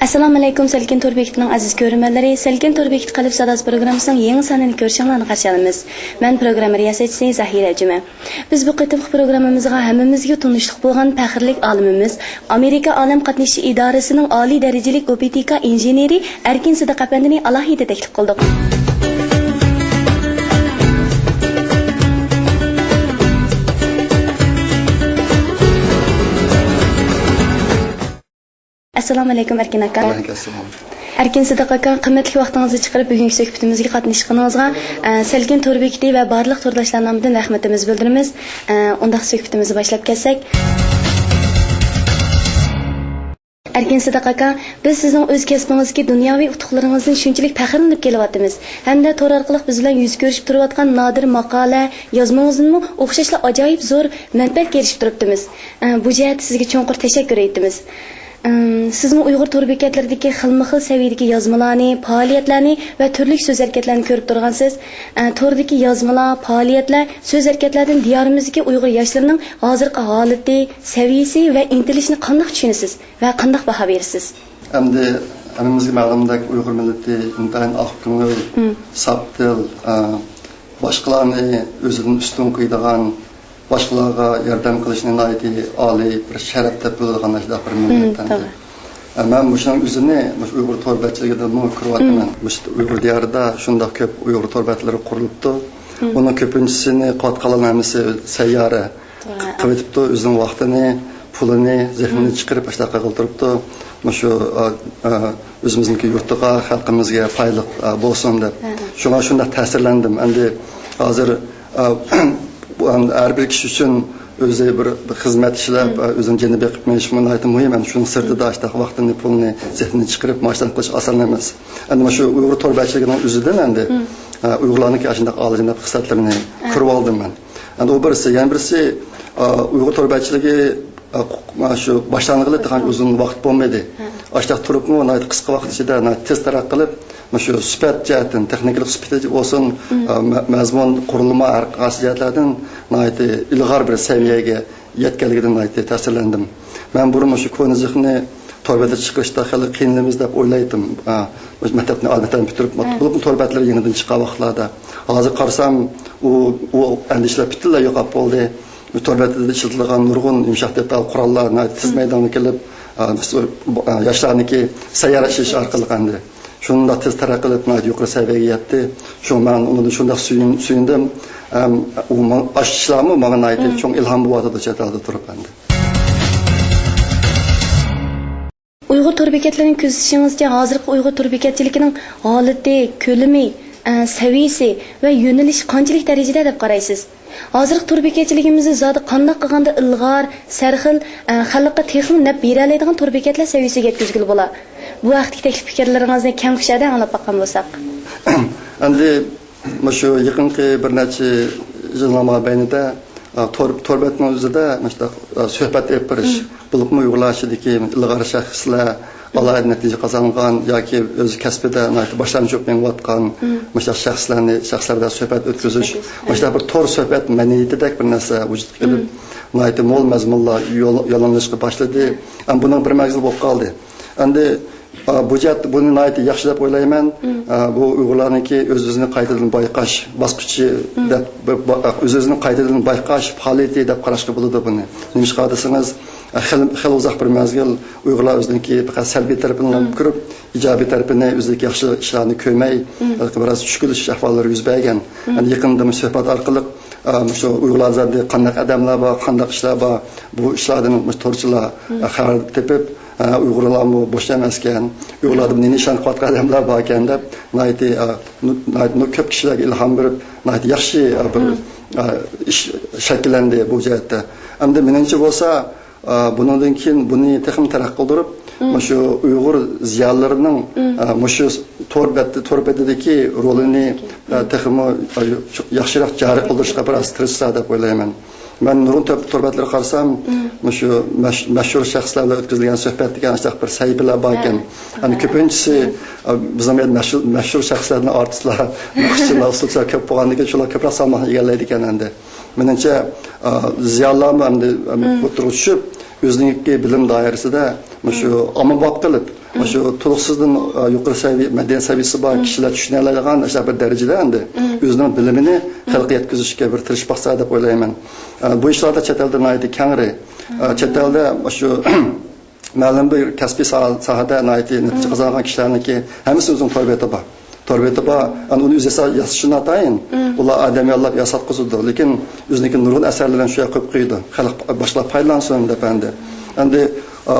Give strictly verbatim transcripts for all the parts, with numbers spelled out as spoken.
ئەسسالامۇئەلەيكۇم، سەلكىن تور بېكىتىنىڭ ئەزىز كۆرۈرمەنلىرى، سەلكىن تور بېكىتى قەلب ساداسى پروگراممىسىنىڭ يېڭى سانىنى كۆرۈشۈڭلارنى قارشى ئالىمىز. مەن پروگرامما رىياسەتچىسى زاھىرە جۈمە. بىز بۇ قېتىمقى پروگراممىمىزغا ھەممىمىزگە تونۇشلۇق بولغان پەخىرلىك ئالىمىمىز، ئامېرىكا ئالەم قاتنىشى ئىدارىسىنىڭ ئالىي دەرىجىلىك ئوپتىكا ئىنژېنېرى ئەركىن سىدىق ئەپەندىنى ئالاھىدە تەكلىپ قىلدۇق. ئەسسالامۇ ئەلەيكۇم، ئەركىن ئاكا. ۋەئەلەيكۇم ئەسسالام. ئەركىن سىدىق ئاكا، قىممەتلىك ۋاقتىڭىزنى چىقىرىپ، بۈگۈنكى سۆھبىتىمىزگە قاتناشقىنىڭىزغا، ئە، سەلكىن تور بېكىتى ۋە بارلىق تورداشلار نامىدىن رەھمىتىمىزنى بىلدۈرىمىز. ئە، ئۇنداق سۆھبىتىمىزنى باشلاپ كەتسەك. ئەركىن سىدىق ئاكا، بىز سىزنىڭ ئۆز كەسپىڭىزدىكى دۇنياۋى ئۇتۇقلىرىڭىزدىن شۇنچىلىك پەخىرلىنىپ كېلىۋاتىمىز ھەمدە تور ئارقىلىق بىز بىلەن يۈز كۆرۈشۈپ تۇرۇۋاتقان نادىر ماقالە، يازمىڭىزدىنمۇ ئوخشاشلا ئاجايىپ زور مەنپەئەتكە ئېرىشىپ تۇرۇپتىمىز. ئە، بۇ جەھەتتە سىزگە چوڭقۇر تەشەككۈر ئېيتىمىز. ئىم، سىزمۇ ئۇيغۇر تور بېكەتلىرىدىكى خىلمۇ خىل سەۋىيەدىكى يازمىلارنى، پائالىيەتلەرنى ۋە تۈرلۈك سۆز ھەرىكەتلەرنى كۆرۈپ تۇرغانسىز. ئە، توردىكى يازمىلار، پائالىيەتلەر، سۆز ھەرىكەتلەردىن دىيارىمىزدىكى ئۇيغۇر ياشلىرىنىڭ ھازىرقى ھالىتى، سەۋىيەسى ۋە ئىنتىلىشىنى قانداق چۈشىنىسىز ۋە قانداق باھا بېرىسىز؟ ئەمدى ھەممىمىزگە مەلۇمدەك، ئۇيغۇر مىللىتى ئىنتايىن ئاق كۆڭۈل، مم. ساپ دىل، ئە، باشقىلارنى ئۆزىدىن ئۈستۈن قويىدىغان، باشقىلارغا ياردەم قىلىشنى ناھايىتى ئالىي بىر شەرەپ دەپ بىلىدىغان شۇنداق بىر مىللەت ئەمدى. توغرا. ئە، مەن مۇشۇنىڭ ئۆزىنى مۇشۇ ئۇيغۇر تور بەتچىلىكىدىنمۇ كۆرۈۋاتىمەن. مۇشۇ ئۇيغۇر دىيارىدا شۇنداق كۆپ ئۇيغۇر تور بەتلىرى قۇرۇلۇپتۇ. ئۇنىڭ كۆپىنچىسىنى قىلىۋاتقانلارنىڭ ھەممىسى سەييارە توغرا. قىلىۋېتىپتۇ، ئۆزىنىڭ ۋاقتىنى، پۇلىنى، زېھنىنى چىقىرىپ ئاشۇنداق قىلىپ تۇرۇپتۇ. مۇشۇ، ئا، ئا، ئۆزىمىزنىڭكى يۇرتىغا، خەلقىمىزگە پايدىلىق، ئا، بولسۇن دەپ. شۇڭا شۇنداق تەسىرلەندىم. ئەمدى ھازىر، ئا، بۇ ئەمدى ھەر بىر كىشى ئۈچۈن ئۆزى بىر، بىر خىزمەت ئىشلەپ، ئا، ئۆزىنىڭ جېنىنى بېقىپ مېڭىشمۇ ناھايىتى مۇھىم. ئەمدى شۇنىڭ سىرتىدا ئاشۇنداق ۋاقتىنى، پۇلىنى، زېھنىنى چىقىرىپ مۇشۇنداق قىلىش ئاسان ئەمەس. ئەمدى مۇشۇ ئۇيغۇر تور بەتچىلىكىنىڭ ئۆزىدىن ئەمدى، ئا، ئۇيغۇرلارنىڭكى ئاشۇنداق ئالىيجاناب خىسلەتلىرىنى كۆرۈپ ئالدىم مەن. ئەمدى ئۇ بىرسى، يەنە بىرسى، ئا، ئۇيغۇر تور بەتچىلىكى، ئا، مانا شۇ باشلانغىلى تېخى ئۇزۇن ۋاقىت بولمىدى. ئاشۇنداق تۇرۇپمۇ ناھايىتى قىسقا ۋاقىت ئىچىدە ناھايىتى تېز تەرەققىي قىلىپ، مانا شۇ سۈپەت جەھەتتىن، تېخنىكىلىق سۈپىتى بولسۇن، ئا، مە-، مەزمۇن، قۇرۇلما، ھەر قايسى جەھەتلەردىن ناھايىتى ئىلغار بىر سەۋىيەگە يەتكەنلىكىدىن ناھايىتى تەسىرلەندىم. مەن بۇرۇن مۇشۇ كونا زېھنى تور بېتىگە چىقىرىشتا خېلى قىينىلىمىز دەپ ئويلايتتىم. ئا، مۇشۇ مەكتەپنى، ئالىي مەكتەپنى پۈتتۈرۈپ، بولۇپمۇ تور بەتلىرى يېڭىدىن چىققان ۋاقىتلاردا. ھازىر قارىسام، ئۇ، ئۇ ئەندىشىلەر پۈتۈنلەي يوقاپ بولدى. تور بەتلىرىدە ئىشلىتىلىدىغان نۇرغۇن يۇمشاق دېتال، قوراللار ناھايىتى تېز مەيدانغا كېلىپ، ئا، مەس-، ئۇ، ئا، ياشلارنىڭكى سەييارە ئىشلىشى ئارقىلىق ئەمدى شۇنداق تېز تەرەققىي قىلىپ، ناھايىتى يۇقىرى سەۋىيەگە يەتتى. شۇڭا مەن ئۇنىڭدىن شۇنداق سۆيۈن-، سۆيۈندۈم. ھەم ئۇ ما-، ئاشۇ ئىشلارمۇ ماڭا ناھايىتى چوڭ ئىلھام بولۇۋاتىدۇ چەت ئەلدە تۇرۇپ ئەمدى. ئۇيغۇر تور بېكەتلىرىنى كۆزىتىشىڭىزچە، ھازىرقى ئۇيغۇر تور بېكەتچىلىكىنىڭ ھالىتى، كۆلىمى، ئە، سەۋىيەسى ۋە يۆنىلىشى قانچىلىك دەرىجىدە دەپ قارايسىز؟ ھازىرقى تور بېكەتچىلىكىمىزنى زادى قانداق قىلغاندا ئىلغار، سەرخىل، ئە، خەلققە تېخىمۇ نەپ بېرەلەيدىغان تور بېكەتلەر سەۋىيەسىگە يەتكۈزگىلى بولا؟ بۇ ھەقتىكى تەكلىپ پىكىرلىرىڭىزنى كەڭ كۇشادە ئاڭلاپ باققان بولساق. ئەمدى مۇشۇ يېقىنقى بىر نەچچە يىلنىڭ مابەينىدە، ئا، تور، تور بەتنىڭ ئۆزىدە مۇشۇنداق، ئا، سۆھبەت ئېلىپ بېرىش، بولۇپمۇ ئۇيغۇرلار ئىچىدىكى ئىلغار شەخسلەر، ئالاھىدە نەتىجە قازانغان ياكى ئۆز كەسپىدە ناھايىتى باشلامچى بولۇپ مېڭىۋاتقان مۇشۇنداق شەخسلەرنى، شەخسلەر بىلەن سۆھبەت ئۆتكۈزۈش، مۇشۇنداق بىر تور سۆھبەت مەدەنىيىتىدەك بىر نەرسە ۋۇجۇدقا كېلىپ، ناھايىتى مول مەزمۇنلار يول-، يوللىنىشقا باشلىدى. ئەمما بۇنىڭ بىر مەزگىلى بولۇپ قالدى. ئەمدى، ئا، بۇ جەھەتتە بۇنى ناھايىتى ياخشى دەپ ئويلايمەن. ئا، بۇ ئۇيغۇرلارنىڭكى ئۆز-ئۆزىنى قايتىدىن بايقاش باسقۇچى دەپ، بىر با-، ئۆز-ئۆزىنى قايتىدىن بايقاش پائالىيىتى دەپ قاراشقا بولىدۇ بۇنى. نېمىشقا دېسىڭىز، ئا، خېلى، خېلى ئۇزاق بىر مەزگىل ئۇيغۇرلار ئۆزىنىڭكى پەقەت سەلبىي تەرىپىنى كۆرۈپ، ئىجابىي تەرىپىنى، ئۆزىدىكى ياخشى ئىشلارنى كۆرمەي، بىراز چۈشكۈنلىشىش ئەھۋاللىرى يۈز بەرگەن. ئەمدى يېقىندا مۇشۇ سۆھبەت ئارقىلىق، ئا، مۇشۇ ئۇيغۇرلاردا قانداق ئادەملەر بار، قانداق ئىشلار بار، بۇ ئىشلاردىن مۇشۇ تورچىلار، ئا، خەۋەر تېپىپ، ھە، ئۇيغۇرلارمۇ بوش ئەمەسكەن، ئۇيغۇرلاردا نېمە ئىشلارنى قىلىۋاتقان ئادەملەر باركەن دەپ، ناھايىتى، ئا، نۇ-، ناھايىتى نۇ-، كۆپ كىشىلەرگە ئىلھام بېرىپ، ناھايىتى ياخشى، ئا، بىر، ئا، ئىش شەكىللەندى بۇ جەھەتتە. ئەمدى مېنىڭچە بولسا، ئا، بۇنىڭدىن كېيىن بۇنى تېخىمۇ تەرەققىي قىلدۇرۇپ، مۇشۇ ئۇيغۇر زىيالىيلىرىنىڭ، ئا، مۇشۇ تور بەت-، تور بېتىدىكى رولىنى، ئا، تېخىمۇ، ئا، ياخشىراق جارى قىلدۇرۇشقا بىراز تىرىشسا دەپ ئويلايمەن. مەن نۇرغۇن تور، تور بەتلىرىگە قارىسام، مۇشۇ مەش-، مەشھۇر شەخسلەر بىلەن ئۆتكۈزۈلگەن سۆھبەت دېگەن ئاشۇنداق بىر سەھىپىلەر باركەن. ئەمدى كۆپىنچىسى، ئا، بىزنىڭ بۇ يەردە مەشھۇر، مەشھۇر شەخسلەردىن ئارتىسلار، ناخشىچىلار، ئۇسسۇلچىلار كۆپ بولغاندىكىن شۇلار كۆپرەك سالماقنى ئىگىلەيدىكەن ئەمدى. مېنىڭچە، ئا، زىيالىيلارمۇ ئەمدى، ئەمدى ئوتتۇرىغا چۈشۈپ، ئۆزىنىڭكى بىلىم دائىرىسىدە مۇشۇ ئاممىباب قىلىپ، مۇشۇ تولۇقسىزدىن، ئە، يۇقىرى سەۋىيە، مەدەنىيەت سەۋىيەسى بار كىشىلەر چۈشىنەلەيدىغان ئاشۇنداق بىر دەرىجىدە ئەمدى ئۆزىنىڭ بىلىمىنى خەلققە يەتكۈزۈشكە بىر تىرىشىپ باقسا دەپ ئويلايمەن. ئە، بۇ ئىشلاردا چەت ئەلدە ناھايىتى كەڭرى. ئە، چەت ئەلدە مۇشۇ مەلۇم بىر كەسپىي ساھە-، ساھەدە ناھايىتى نەتىجە قازانغان كىشىلەرنىڭكى ھەممىسى ئۆزىنىڭ تور بېتى بار. تور بېتى بار، ئەنە ئۇنى ئۆزى ياسا-، ياسىشى ناتايىن. ئۇلار ئادەم ياللاپ ياساتقۇزىدۇ. لېكىن ئۆزىنىڭكى نۇرغۇن ئەسەرلىرىنى شۇ يەرگە قويۇپ قويىدۇ. خەلق باشقىلار پايدىلانسۇن دەپ ئەمدى. ئەمدى، ئا،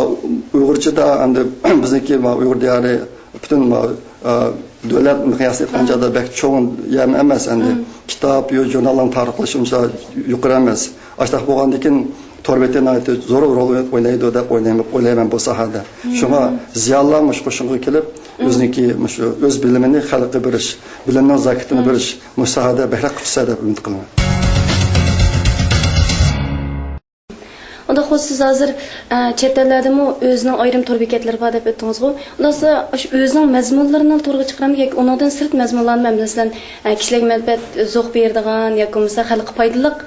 ئۇيغۇرچىدا ئەمدى بىزنىڭكى ما ئۇيغۇر دىيارى پۈتۈن ما، ئا، دۆلەت مىقياسىدا ئېيتقان چاغدا بەك چوڭ يەرمۇ ئەمەس ئەمدى. كىتاب، يو-، ژۇرناللارنى تارقىتىش ئۇنچە يۇقىرى ئەمەس. ئاشۇنداق بولغاندىكىن تور بېتى ناھايىتى زور رول ئوينايدۇ دەپ ئويلايمەن، ئويلايمەن بۇ ساھەدە. شۇڭا زىيالىيلار مۇشۇ قوشۇنغا كېلىپ، ئۆزىنىڭكى مۇشۇ ئۆز بىلىمىنى خەلققە بېرىش، بىلىمنىڭ زاكىتىنى بېرىش مۇشۇ ساھەدە بەكرەك قىلىشسا دەپ ئۈمىد قىلىمەن. ئۇنداق بولسا، سىز ھازىر، ئە، چەت ئەللەردىمۇ ئۆزىنىڭ ئايرىم تور بېكەتلىرى بار دەپ ئۆتتىڭىزغۇ. ئۇنداق بولسا، ئاشۇ ئۆزىنىڭ مەزمۇنلىرىنى تورغا چىقىرامدۇ ياكى ئۇنىڭدىن سىرت مەزمۇنلارنى، مەسىلەن، ئە، كىشىلەرگە مەنپەئەت زوق بېرىدىغان ياكى بولمىسا خەلققە پايدىلىق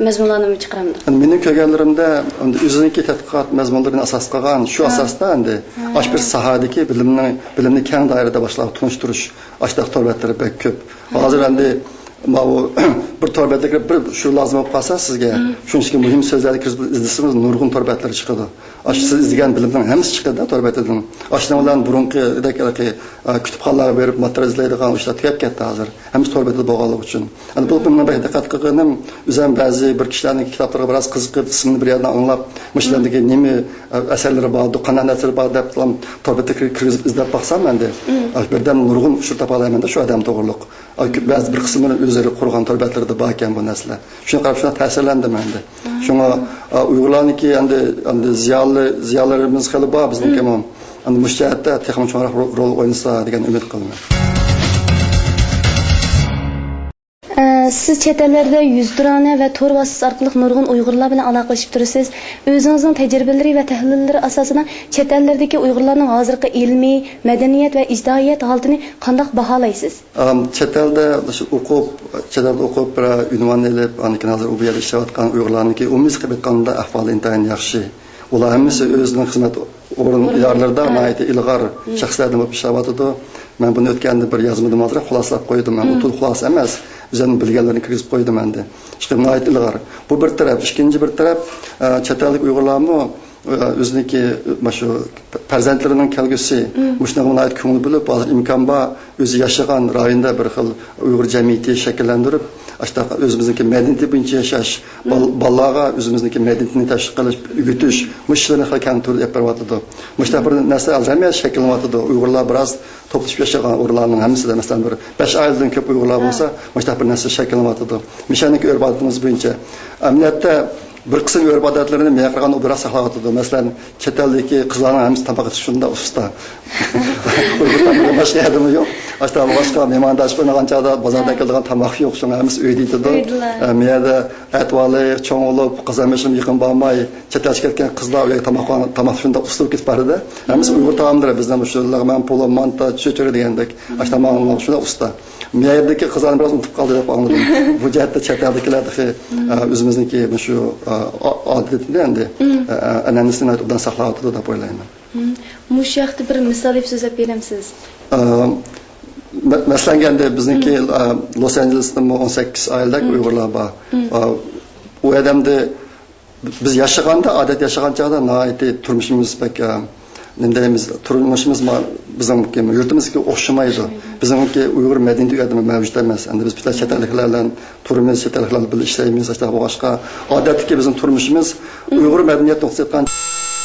مەزمۇنلارنىمۇ چىقىرامدۇ؟ ئەمدى مېنىڭ كۆرگەنلىرىمدە، ئەمدى ئۆزىنىڭكى تەتقىقات مەزمۇنلىرىنى ئاساس قىلغان، شۇ ئاساستا ئەمدى ئاشۇ بىر ساھەدىكى بىلىمنى، بىلىمنى كەڭ دائىرىدە باشقىلارغا تونۇشتۇرۇش، ئاشۇنداق تور بەتلىرى بەك كۆپ. ھازىر ئەمدى ماۋۇ بىر تور بەتكە كىرىپ، بىر شۇ لازىم بولۇپ قالسا سىزگە، شۇنچىكى مۇھىم سۆزلەرنى كىرگۈزۈپ ئىزدىسىڭىز، نۇرغۇن تور بەتلىرى چىقىدۇ. ئاشۇ سىز ئىزدىگەن بىلىمنىڭ ھەممىسى چىقىدۇ تور بەتىدىن. ئاشۇنىڭ بىلەن بۇرۇنقىدەك، ئە، كۇتۇپخانىلارغا بېرىپ ماتېرىيال ئىزدەيدىغان ئۇ ئىشلار تۈگەپ كەتتى ھازىر. ھەممىسى تور بېتىدە بولغانلىقى ئۈچۈن. ئەمدى بۇ مېنىڭ بەك دىققەت قىلغىنىم، ئۆزۈم بەزى بىر كىشىلەرنىڭ كىتابلىرىغا بىراز قىزىقىپ، ئىسمىنى بىر يەردىن ئاڭلاپ، مۇشۇلارنىڭكى نېمە، ئە، ئەسەرلىرى بار، قانداق نەرسىلىرى بار دەپ، تور بېتىگە كىرگۈزۈپ ئىزدەپ باقسام ئەمدى، ئە، بىردەم نۇرغۇن ئۇچۇر تاپالايمەن-دە شۇ ئادەم توغرۇلۇق. ئە، كۆپ، بەزى بىر قىسىملىرى ئۆزلىرى قۇرغان تور بەتلىرىدە باركەن بۇ نەرسىلەر. شۇنى قاراپ شۇنداق تەسىرلەندىم ئەمدى. شۇڭا، ئە، ئۇيغۇرلارنىڭكى ئەمدى، ئەمدى زىيالىي، زىيالىيلىرىمىز خېلى بار بىزنىڭكىمۇ. ئەمدى مۇشۇ جەھەتتە تېخىمۇ چوڭراق رول، رول ئوينىسا دېگەن ئۈمىد قىلىمەن. ئە، سىز چەت ئەللەردە يۈزتۇرانە ۋە تور ۋاسىتىسى ئارقىلىق نۇرغۇن ئۇيغۇرلار بىلەن ئالاقىلىشىپ تۇرىسىز. ئۆزىڭىزنىڭ تەجرىبىلىرى ۋە تەھلىللىرى ئاساسىدا چەت ئەللەردىكى ئۇيغۇرلارنىڭ ھازىرقى ئىلمىي، مەدەنىيەت ۋە ئىجتىمائىيەت ھالىتىنى قانداق باھالايسىز؟ ئام، چەت ئەلدە مۇشۇ ئوقۇپ، چەت ئەلدە ئوقۇپ، بىر ئۇنۋان ئېلىپ، ئاندىن كېيىن ھازىر ئۇ بۇ يەردە ئىشلەۋاتقان ئۇيغۇرلارنىڭكى ئومۇميۈزلۈك قىلىپ ئېيتقاندا ئەھۋالى ئىنتايىن ياخشى. ئۇلار ھەممىسى ئۆزىنىڭ خىزمەت ئورۇن ئىدارىلىرىدا ناھايىتى ئىلغار شەخسلەردىن بولۇپ ئىشلەۋاتىدۇ. مەن بۇنى ئۆتكەندە بىر يازمىدىمۇ ھازىر خۇلاسىلاپ قويدۇم. مەن ئۇ تول خۇلاسە ئەمەس، ئۆزۈمنىڭ بىلگەنلىرىنى كىرگۈزۈپ قويدۇم ئەمدى. چۈنكى ناھايىتى ئىلغار. بۇ بىر تەرەپ. ئىككىنچى بىر تەرەپ، ئە، چەت ئەلدىكى ئۇيغۇرلارمۇ، ئە، ئۆزىنىڭكى، مۇشۇ پەرزەنتلىرىنىڭ كەلگۈسى مۇشۇنىڭغا ناھايىتى كۆڭۈل بۆلۈپ، ھازىر ئىمكان بار، ئۆزى ياشىغان رايوندا بىر خىل ئۇيغۇر جەمئىيىتى شەكىللەندۈرۈپ، ئاشۇنداق ئۆزىمىزنىڭكى مەدەنىيىتى بويىچە ياشاش، بال-، بالىلارغا ئۆزىمىزنىڭكى مەدەنىيىتىنى تەشۋىق قىلىش، ئۆگىتىش، مۇشۇ ئىشلارنى خېلى كەڭ تۈردە ئېلىپ بېرىۋاتىدۇ. مۇشۇنداق بىر نەرسە ھازىر ھەممە يەردە شەكىللىنىۋاتىدۇ. ئۇيغۇرلار بىراز توپلىشىپ ياشىغان ئورۇنلارنىڭ ھەممىسىدە، مەسىلەن، بىر بەش ئائىلىدىن كۆپ ئۇيغۇرلار بولسا، مۇشۇنداق بىر نەرسە شەكىللىنىۋاتىدۇ. مۇشۇ يەرنىڭكى ئۆرپ-ئادىتىمىز بويىچە. ئەمەلىيەتتە، بىر قىسىم ئۆرپ-ئادەتلىرىنى مېغىر قىلغان ئۇ بىراز ساقلاۋاتىدۇ. مەسىلەن، چەت ئەلدىكى قىزلارنىڭ ھەممىسى تاماق ئېتىشكە شۇنداق ئۇستا. ئۇيغۇر تامىقى باشقا يەردىمۇ يوق. ئاشۇنداق بولغاچقا، مېھماندارچىلىق ئوينىغان چاغدا بازاردىن كېلىدىغان تاماق يوق، شۇڭا ھەممىسى ئۆيدە يېتىدۇ. ئۆيدىلا. ئە، مۇ يەردە ئەتىۋارلىق، چوڭ بولۇپ، قازان بېشىمغا يېقىن بارماي، چەت ئەلگە كەتكەن قىزلار ئۇ يەرگە تاماق، تاماق شۇنداق ئۇستا بولۇپ كېتىپ بارىدۇ. ھەممىسى ئۇيغۇر تائاملىرى، بىزنىڭ مۇشۇ لەغمەن، پولۇ، مانتا، چۆچۈرە دېگەندەك. ئاشۇ تاماقلار شۇنداق ئۇستا. مۇ يەردىكى قىزلارنى بىراز ئۇنتۇپ قالدى دەپ ئاڭلىدىم. بۇ جەھەتتە چەت ئەلدىكىلەر تېخى، ئە، ئۆزىمىزنىڭكى مۇشۇ، ئە، ئا-، ئادىتىنى ئەمدى، ئە، ئە، ئەنئەنىسىنى ناھايىتى ئوبدان ساقلاۋاتىدۇ دەپ ئويلايمەن. مۇشۇ ھەقتە بىر مىسال ئېلىپ سۆزلەپ بېرەمسىز؟ ئە، مە-، مەسىلەن، ئەمدى بىزنىڭكى، ئە، لوس ئانژېلېستىمۇ ئون سەككىز ئائىلىدەك ئۇيغۇرلار بار. ئە، ئۇ ئادەمدە بىز ياشىغاندا، ئادەتتە ياشىغان چاغدا ناھايىتى تۇرمۇشىمىز بەك، ئە، نېمە دەيمىز، تۇرمۇشىمىز ما-، بىزنىڭكى يۇرتىمىزدىكى ئوخشىمايدۇ. بىزنىڭكى ئۇيغۇر مەدەنىيىتى ئۇ يەردە مەۋجۇت ئەمەس. ئەمدى بىز بىر چەت ئەللىكلەر بىلەن تۇرىمىز، چەت ئەللىكلەر بىلەن ئىشلەيمىز، ئاشۇنداق بولغاچقا، ئادەتتىكى بىزنىڭ تۇرمۇشىمىز ئۇيغۇر مەدەنىيەت نۇقتىسى ئېيتقان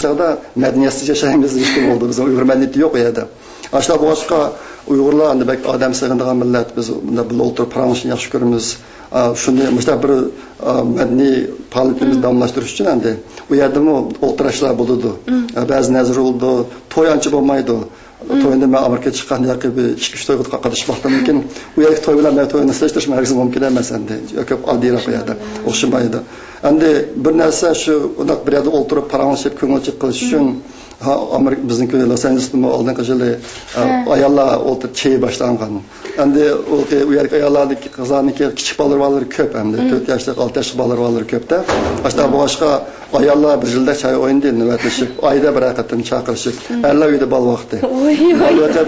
چاغدا مەدەنىيەتسىز ياشايمىز دېيىشكە بولىدۇ. بىزنىڭ ئۇيغۇر مەدەنىيىتى يوق ئۇ يەردە. ئاشۇنداق بولغاچقا، ئۇيغۇرلار ئەمدى بەك ئادەم سېغىنىدىغان مىللەت. بىز مۇنداق بىللە ئولتۇرۇپ پاراڭلىشىشنى ياخشى كۆرىمىز. ئا، شۇنى مۇشۇنداق بىر، ئا، مەدەنىي پائالىيىتىمىزنى داۋاملاشتۇرۇش ئۈچۈن ئەمدى ئۇ يەردىمۇ ئولتۇراشلار بولىدۇ. ئا، بەزى نەزىر بولىدۇ. توي ئانچە بولمايدۇ. توينى مەن ئامېرىكىغا چىققان ياقى بىر ئىككى، ئۈچ تويغا قاتنىشىپ باقتىمكىن، ئۇ يەردىكى توي بىلەن مەن توينى سېلىشتۇرۇشمۇ ھەرگىز مۇمكىن ئەمەس ئەمدى. كۆپ ئاددىيراق ئۇ يەردە. ئوخشىمايدۇ. ئەمدى بىر نەرسە شۇ، ئۇنداق بىر يەردە ئولتۇرۇپ پاراڭلىشىپ كۆڭۈل ئېچىپ قىلىش ئۈچۈن ھا، ئامېرىكا، بىزنىڭكى لوس ئانژېلېستىمۇ ئالدىنقى يىلى، ئا، ھە. ئاياللار ئولتۇرۇپ چېيى باشلانغان. ئەمدى ئۇ، ئۇ يەردىكى ئاياللاردىكى، قىزلارنىڭكى كىچىك بالىلىرى بارلىرى كۆپ ئەمدى. مم. تۆت ياشلىق، ئالتە ياشلىق بالىلىرى بارلىرى كۆپتە. ئاشۇنداق بولغاچقا، ئھە. ئاياللار بىر يىلدا چاي ئوينىدى، نۆۋەتلىشىپ، ئايدا بىر قېتىم چاقىرىشىپ، مم. ئەرلەر ئۆيدە بالا باقتى. ۋاي، ۋاي. بۇ يەردە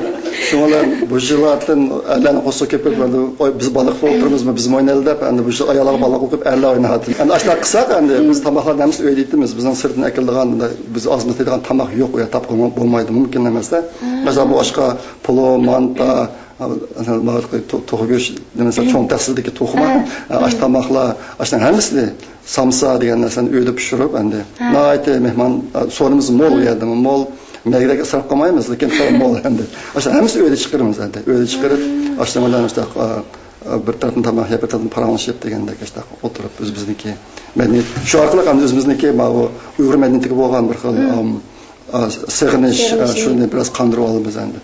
شۇڭا بۇ يىللاردىن ئەرلەرنىڭ قورسىقى كۆپۈپ، مم. ئەمدى، «ئوي، بىز بالا باقىپ ئولتۇرىمىزمۇ، بىزمۇ ئوينايلى» دەپ، ئەمدى بۇ يىل ئاياللارغا بالا باقىپ ئەرلەر ئويناۋاتىدۇ. ئەمدى ئاشۇنداق قىلساق، ئەمدى بىز تاماقلارنى ھەممىسىنى ئۆيدە يەيمىز. بىزنىڭ سىرتتىن ئەكېلىدىغان، بىز ئاز تېتىدىغان تاماق يوق، ئۇ يەردە تاپقىلى بولمايدۇ، مۇمكىن ئەمەس-دە. مم. مەسىلەن، بۇ ئاشقا پولۇ، مانتا، مم. تو-، توخۇ گۆش، مەسىلەن، مم. چوڭ تەخسىدىكى توخۇما، ھە. ئاشۇ تاماقلار، ئاشۇنىڭ ھەممىسىنى، سامسا دېگەن نەرسىنى ئۆيدە پىشۇرۇپ، ئەمدى ھە. ناھايىتى مېھمان، ئا، سورۇنىمىز مول ئۇ يەردە، مول. مەيگىدەك ئىسراپ قىلمايمىز، لېكىن خېلى مول ئەمدى. ئاشۇ ھەممىسىنى ئۆيدە چىقىرىمىز ئەمدى. ئۆيدە چىقىرىپ، مم. ئاشۇنىڭ بىلەن ئاشۇنداق، ئا، ئا، بىر تەرەپتىن تاماق يەپ، بىر تەرەپتىن پاراڭلىشىپ دېگەندەك ئاشۇنداق ئولتۇرۇپ، ئۆزىمىزنىڭكى مەدەنىيەت. شۇ ئارقىلىق ئەمدى ئۆزىمىزنىڭكى ماۋۇ ئۇيغۇر مەدەنىيىتىگە بولغان بىر خىل، مم. ئام، ئا، سېغىنىش، ئا، سېغىنىشنى. شۇنى بىراز قاندۇرۇۋالىمىز ئەمدى.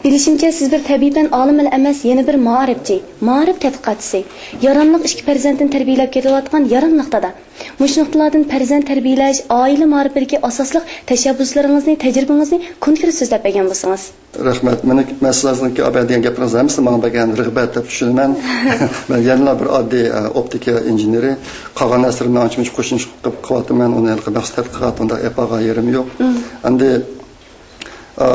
بىلىشىمچە، سىز بىر تەبىئىي پەن ئالىمىلا ئەمەس، يەنە بىر مائارىپچى، مائارىپ تەتقىقاتچىسى، ياراملىق ئىككى پەرزەنتنى تەربىيەلەپ كېلىۋاتقان ياراملىق دادا. مۇشۇ نۇقتىلاردىن پەرزەنت تەربىيەلەش، ئائىلە مائارىپىدىكى ئاساسلىق تەشەببۇسلىرىڭىزنى، تەجرىبىڭىزنى كونكرېت سۆزلەپ بەرگەن بولسىڭىز. رەھمەت. مېنىڭ، مەن سىلەرنىڭكى ئەۋەتكەن گەپلىرىڭىز ھەممىسى ماڭا بەرگەن رىغبەت دەپ چۈشىنىمەن. مەن يەنىلا بىر ئاددىي، ئە، ئوپتىكا ئىنژېنېرى. قالغان نەرسىلىرىمنى ئانچە-مۇنچە قوشۇمچە قىلىپ قىلىۋاتىمەن. ئۇنى ھېلىقى مەخسۇس تەتقىقات ئۇنداق ئېلىپ بارغان يېرىم يوق. مم. ئەمدى ئا،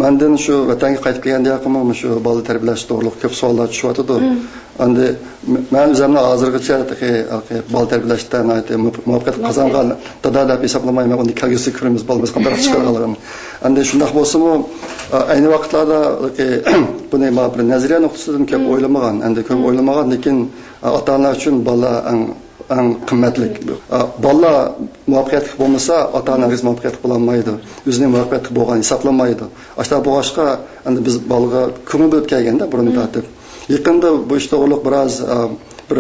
مەندىن شۇ ۋەتەنگە قايتىپ كەلگەندىن كېيىنمۇ مۇشۇ بالا تەربىيەلەش توغرۇلۇق كۆپ سوئاللار چۈشۈۋاتىدۇ. مم. ئەمدى م-، مەن ئۆزۈمنى ھازىرغىچە تېخى، تېخى بالا تەربىيەلەشتە ناھايىتى مۇپ-، مۇۋەپپەقىيەت قازانغان دادا دەپ ھېسابلىمايمەن. ئۇنى كەلگۈسىدە كۆرىمىز، بالىمىز قانداق چىقىرىدىغانلىقىنى. ئەمدى شۇنداق بولسىمۇ، ئا، ئەينى ۋاقىتلاردا بۇنى مانا بىر نەزەرىيە نۇقتىسىدىن كۆپ مم. ئويلىمىغان، ئەمدى كۆپ مم. ئويلىمىغان، لېكىن، ئا، ئاتا-ئانىلار ئۈچۈن بالا ئەڭ ئەڭ قىممەتلىك. ئا، بالىلار مۇۋەپپەقىيەتلىك بولمىسا، ئاتا-ئانا ھەرگىز مۇۋەپپەقىيەتلىك بولالمايدۇ. ئۆزىنى مۇۋەپپەقىيەتلىك بولغان ھېسابلانمايدۇ. ئاشۇنداق بولغاچقا، ئەمدى بىز بالىغا كۆڭۈل بۆلۈپ كەلگەندە، بۇرۇندىن مم. تارتىپ. يېقىندا بۇ ئىش توغرۇلۇق بىراز، ئا، بىر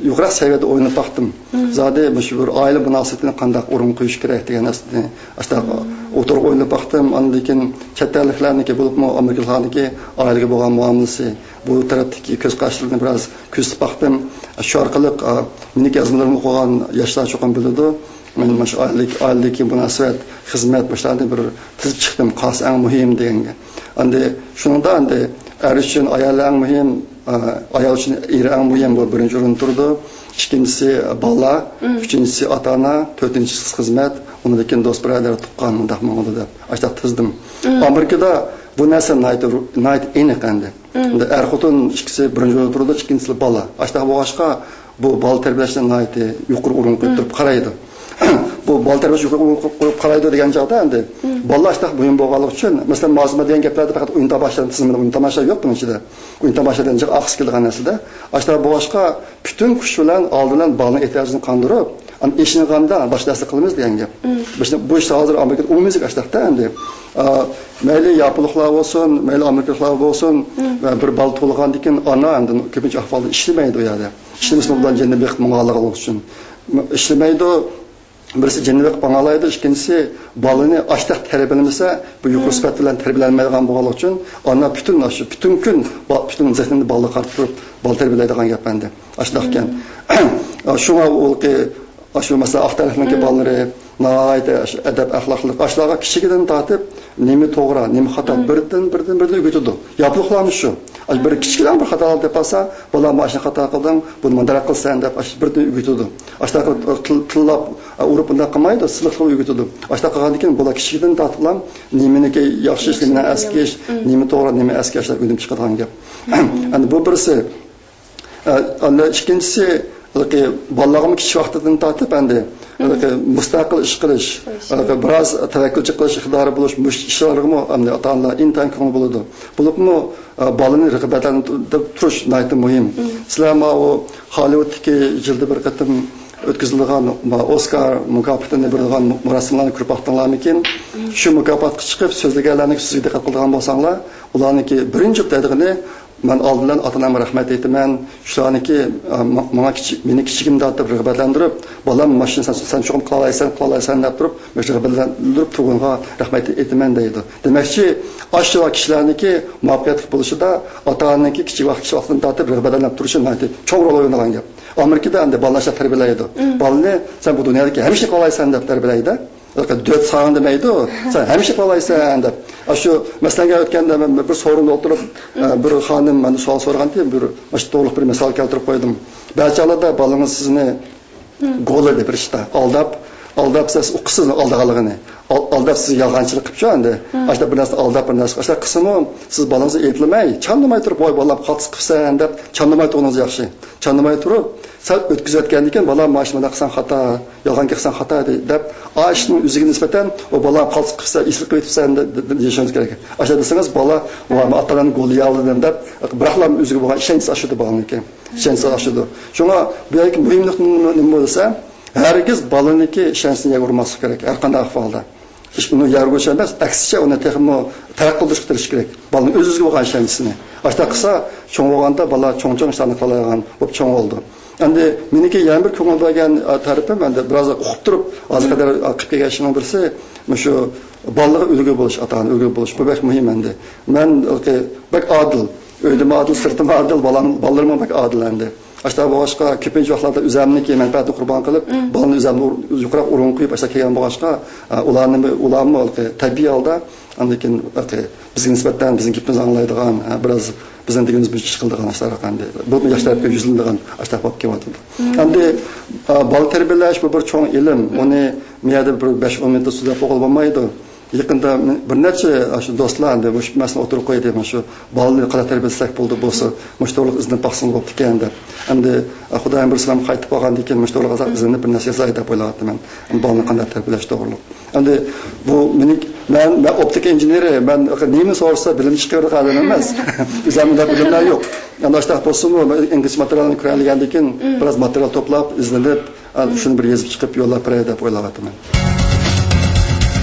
يۇقىرىراق سەۋىيەدە ئويلىنىپ باقتىم. مم. زادى مۇشۇ بىر ئائىلە مۇناسىۋىتىنى قانداق ئورۇنغا قويۇش كېرەك دېگەن نەرسىنى ئاشۇنداق مم. ئوتتۇرىغا ئويلىنىپ باقتىم. ئاندىن كېيىن چەت ئەللىكلەرنىڭكى، بولۇپمۇ ئامېرىكىلىقلارنىڭكى ئائىلىگە بولغان مۇئامىلىسى، بۇ تەرەپتىكى كۆز قاراشلىرىنى بىراز كۆزىتىپ باقتىم. شۇ ئارقىلىق، ئا، مېنىڭكى يازمىلىرىمنى ئوقۇغان ياشلار چوقۇم بىلىدۇ. مەن مانا شۇ ئائىلىدىكى، ئائىلىدىكى مۇناسىۋەت، خىزمەت، مۇشۇلارنى بىر تىزىپ چىقتىم، قالسا ئەڭ مۇھىم دېگەنگە. ئەمدى شۇنىڭدا ئەمدى ئەر ئۈچۈن ئايال ئەڭ مۇھىم، ئا، ئايال ئۈچۈن ئېرى ئەڭ مۇھىم، بۇ بىرىنچى ئورۇندا تۇرىدۇ. ئىككىنچىسى بالىلار، مم. ئۈچىنچىسى ئاتا-ئانا، تۆتىنچىسى خىزمەت، ئۇنىڭدىن كېيىن دوست-بۇرادەر، تۇغقان، مۇنداق ماڭىدۇ دەپ ئاشۇنداق تىزدىم. مم. ئامېرىكىدا بۇ نەرسە ناھايىتى، ناھايىتى ئېنىق ئەمدى. مم. ئەمدى ئەر-خوتۇن ئىككىسى بىرىنچى ئورۇندا تۇرىدۇ، ئىككىنچىسى بالا. ئاشۇنداق بولغاچقا، بۇ بالا تەربىيەلەشنى ناھايىتى يۇقىرى ئورۇنغا مم. قويۇپ تۇرۇپ قارايدۇ. بۇ بالا تەربىيەلەشنى يۇقىرى ئورۇنغا قويۇپ قارايدۇ دېگەن چاغدا ئەمدى مم. بالىلار ئاشۇنداق مۇھىم بولغانلىقى ئۈچۈن، مەسىلەن، مازىما دېگەن گەپلەردە پەقەت ئويۇن تاماشا تىزىمىدا ئويۇن تاماشا يوق بۇنىڭ ئىچىدە. ئويۇن تاماشا دېگەن جىق ئارقىسى كېلىدىغان نەرسىدە. ئاشۇنداق بولغاچقا، پۈتۈن كۈچ بىلەن ئالدى بىلەن بالىنىڭ ئېھتىياجىنى قاندۇرۇپ، ئاندىن ئېچىنغاندا باشقا نەرسە قىلىمىز دېگەن گەپ. مم. بىز بۇ ئىشتا ھازىر ئامېرىكىدا ئومۇميۈزلۈك ئاشۇنداقتا ئەمدى. ئا، مەيلى ياپونلۇقلار بولسۇن، مەيلى ئامېرىكىلىقلار بولسۇن، مم. ۋە بىر بالا تۇغۇلغاندىن كېيىن ئانا ئەمدى كۆپىنچە ئەھۋالدا ئىشلىمەيدۇ ئۇ يەردە. ئىشلىمىسىمۇ، مم. بۇلار جېنىنى بېقىپ ماڭغانلىقى ئۈچۈن ئىشلىمەيدۇ. بىرسى جېنىنى بېقىپ ماڭالايدۇ، ئىككىنچىسى بالىنى ئاشتاق تەربىيەلىمىسە، بۇ يۇقىرى مم. سۈپەت بىلەن تەربىيەلەنمەيدىغان بولغانلىقى ئۈچۈن، ئانا پۈتۈن، ئاشۇ پۈتۈن كۈن، با-، پۈتۈن زېھنىنى بالىغا قارىتىپ تۇرۇپ، بالا تەربىيەلەيدىغان گەپ ئەمدى. ئاشۇنداق ئىكەن. مم. شۇڭا ئۇ، ئاشۇ مەسىلەن، ئاق تەرەپنىڭكى مم. بالىلىرى ناھايىتى ئەدەپ-ئەخلاقلىق. ئاشۇلارغا كىچىكىدىن تارتىپ نېمە توغرا، نېمە خاتا، مم. بىردىن، بىردىن، بىردىن ئۆگىتىدۇ. ياپونلۇقلارمۇ شۇ. ئاشۇ بىر كىچىكىدىن بىر خاتالىق تېپىلسا، «بالام، مانا شۇنى خاتا قىلدىڭ، بۇنى مۇنداق قىلسەن» دەپ، ئاشۇ بىردىن ئۆگىتىدۇ. ئاشۇنداق قىلىپ تىل-، تىللاپ، ئۇرۇپ ئۇنداق قىلمايدۇ، سىلىقلىق ئۆگىتىدۇ. ئاشۇنداق قىلغاندىكىن، بالا كىچىكىدىن تارتىپلا نېمىنىڭكى ياخشى ئىش، نېمىنى ئەسكى ئىش، مم. نېمە توغرا، نېمە ئەسكى ئىشلار ئۆگىنىپ چىقىدىغان گەپ. مم. ئەمدى بۇ بىرسى. ئە، ئەمدى ئىككىنچىسى، ھېلىقى بالىلارغىمۇ كىچىك ۋاقتىدىن تارتىپ ئەمدى، مم. ھېلىقى مۇستەقىل ئىش قىلىش، قىلىش. ھېلىقى بىراز تەۋەككۈلچىلىك قىلىش ئىقتىدارى بولۇش، مۇشۇ ئىشلارغىمۇ ئەمدى ئاتا-ئانىلار ئىنتايىن كۆڭۈل بۆلىدۇ. بولۇپمۇ، ئە، بالىنى رىغبەتلەندۈرۈپ تۇرۇش ناھايىتى مۇھىم. مم. سىلەر ماۋۇ خوللىۋۇدتىكى يىلدا بىر قېتىم ئۆتكۈزۈلىدىغان، ما، ئوسكار مۇكاپاتىنى بېرىدىغان مۇراسىملارنى كۆرۈپ باقتىڭلارمىكىن؟ مم. شۇ مۇكاپاتقا چىقىپ سۆزلىگەنلەرنىڭ سۆزىگە دىققەت قىلىدىغان بولساڭلار، ئۇلارنىڭكى بىرىنچى دەيدىغىنى، «مەن ئالدى بىلەن ئاتا-ئانامغا رەھمەت ئېيتىمەن. شۇلارنىڭكى، ئا، ما-، ماڭا كىچىك، مېنى كىچىكىمدە تارتىپ رىغبەتلەندۈرۈپ، بالام، ماشىنا سەن، سەن چوقۇم قىلالايسەن، قىلالايسەن دەپ تۇرۇپ، مۇشۇ رىغبەتلەندۈرۈپ تۇرغىنىغا رەھمەت ئېيتىمەن» دەيدۇ. دېمەكچى، ئاشۇ كىشىلەرنىڭكى مۇۋەپپەقىيەتلىك بولۇشىدا ئاتا-ئانىنىڭكى كىچىك ۋاقىت، كىچىك ۋاقتىدىن تارتىپ رىغبەتلەندۈرۈپ تۇرۇشى ناھايىتى چوڭ رول ئوينىغان گەپ. ئامېرىكىدا ئەمدى بالىنى ئاشۇنداق تەربىيەلەيدۇ. بالىنى سەن بۇ دۇنيادىكى ھەممە ئىشنى قىلالايسەن دەپ تەربىيەلەيدۇ. دۆت ساڭا دېمەيدۇ، سەن ھەممە ئىشنى قىلالايسەن دەپ. ئاشۇ مەسىلەنگە ئۆتكەندە مەن بىر سورۇندا ئولتۇرۇپ، ئە، بىر خانىم مەندىن سوئال سورىغانتى، بىر مۇشۇ توغرىلىق بىر مىسال كەلتۈرۈپ قويدۇم. بەزى چاغلاردا بالىڭىز سىزنى گوللىدى بىر ئىشتا. ئالداپ، ئالداپ سىز ئۇقىسىز ئالدىغانلىقىنى. ئال-، ئالداپ سىزگە يالغانچىلىق قىپچۇ ئەمدى. ئاشۇنداق بىر نەرسە ئالداپ، بىر نەرسە ئاشۇنداق قىلسىمۇ، سىز بالىڭىزنى ئەيىبلىمەي، چاندىماي تۇرۇپ، ۋاي بالام قالتىس قىپسەن دەپ چاندىماي تۇرغىنىڭىز ياخشى. چاندىماي تۇرۇپ، سەل ئۆتكۈزۈۋەتكەندىن كېيىن، بالام مانا شۇنداق قىلساڭ خاتا، يالغان گەپ قىلساڭ خاتا دەپ، ئاشۇنىڭ ئۆزىگە نىسبەتەن، ئۇ بالام قالتىس قىپسەن، ئېسىل قىلىۋېتىپسەن دەپ، دەپ، دەپ دېيىشىڭىز كېرەك. ئاشۇنداق دېسىڭىز، بالا، ۋاي مەن ئاتا ئانامنى گوللىيالىدىم دەپ، بىراقلا ئۆزىگە بولغان ئىشەنچىسى ئاشىدۇ بالىنىڭكى. ئىشەنچىسى ئاشىدۇ. شۇڭا بۇ يەردىكى مۇھىم نۇقتا نېمە، نېمە دېسە، ھەرگىز بالىنىڭكى ئىشەنچىسىنى يەرگە ئۇرماسلىق كېرەك، ھەر قانداق ئەھۋالدا. ئۇنى يەرگە ئۇرۇش ئەمەس، ئەكسىچە ئۇنى تېخىمۇ تەرەققىي قىلدۇرۇشقا تىرىشىش كېرەك. بالىنىڭ ئۆز-ئۆزىگە بولغان ئىشەنچىسىنى. ئاشۇنداق قىلسا، چوڭ بولغاندا بالا چوڭ-چوڭ ئىشلارنى قىلالايدىغان بولۇپ چوڭ بولىدۇ. ئەمدى مېنىڭكى يەنە بىر كۆڭۈل بۆلگەن، ئە، تەرىپىم، ئەمدى بىراز ئۇقۇپ تۇرۇپ، ھازىر قەدەر، ئە، قىلىپ كەلگەن ئىشنىڭ بىرسى، مۇشۇ بالىلارغا ئۈلگە بولۇش، ئاتا-ئانا ئۈلگە بولۇش، بۇ بەك مۇھىم ئەمدى. مەن بەك ئادىل، ئۆيدىمۇ ئادىل، سىرتىمۇ ئادىل، بالام، بالىلىرىممۇ بەك ئادىل ئەمدى. ئاشۇنداق بولغاچقا، كۆپىنچە ۋاقىتلاردا ئۆزەمنىڭكى مەنپەئەتىنى قۇربان قىلىپ، بالىنى ئۆزەمدىن يۇقىراق ئورۇنغا قويۇپ، ئاشۇنداق كەلگەن بولغاچقا، ئە، ئۇلارنى، ئۇلارمۇ تەبىئىي ھالدا ئاندىن كېيىن بىزگە نىسبەتەن بىزنىڭ گېپىمىزنى ئاڭلايدىغان، ھە، بىراز بىزنىڭ دېگىنىمىز بويىچە ئىش قىلىدىغان ئاشۇنداق ئەمدى. بۇ ياخشى تەرەپكە يۈزلىنىدىغان ئاشۇنداق بولۇپ كېلىۋاتىدۇ. ئەمدى، ئا، بالا تەربىيەلەش بۇ بىر چوڭ ئىلىم. ئۇنى مۇ يەردە بىر بەش-ئون مىنۇتتا سۆزلەپ بولغىلى بولمايدۇ. يېقىندا بىر نەچچە ئاشۇ دوستلار ئەمدى مۇشۇ مەسىلىنى ئوتتۇرىغا قويدى. مانا شۇ بالىنى قانداق تەربىيەلىسەك بولىدۇ بولسا، مۇشۇ توغرىلىق ئىزدىنىپ باقسىڭىز بوپتىكەن دەپ. ئەمدى، ئا، خۇدايىم بۇيرۇسا مەن قايتىپ بارغاندىن كېيىن مۇشۇ توغرىلىق ئازراق ئىزدىنىپ بىر نەرسە يازاي دەپ ئويلاۋاتىمەن. بالىنى قانداق تەربىيەلەش توغرىلىق. ئەمدى بۇ مېنىڭ، مەن، مەن ئوپتىكا ئىنژېنېرى، مەن نېمە سورىسا بىلىم چىقىرىدىغان ئادەم ئەمەس. ئۆزۈمدە بىلىملەر يوق. ئەمدى ئاشۇنداق بولسىمۇ، مەن ئىنگلىزچە ماتېرىيالنى كۆرەلىگەندىن كېيىن، بىراز ماتېرىيال توپلاپ، ئىزدىنىپ، ئا، شۇنى بىر يېزىپ چىقىپ يوللاپ بېرەي دەپ ئويلاۋاتىمەن.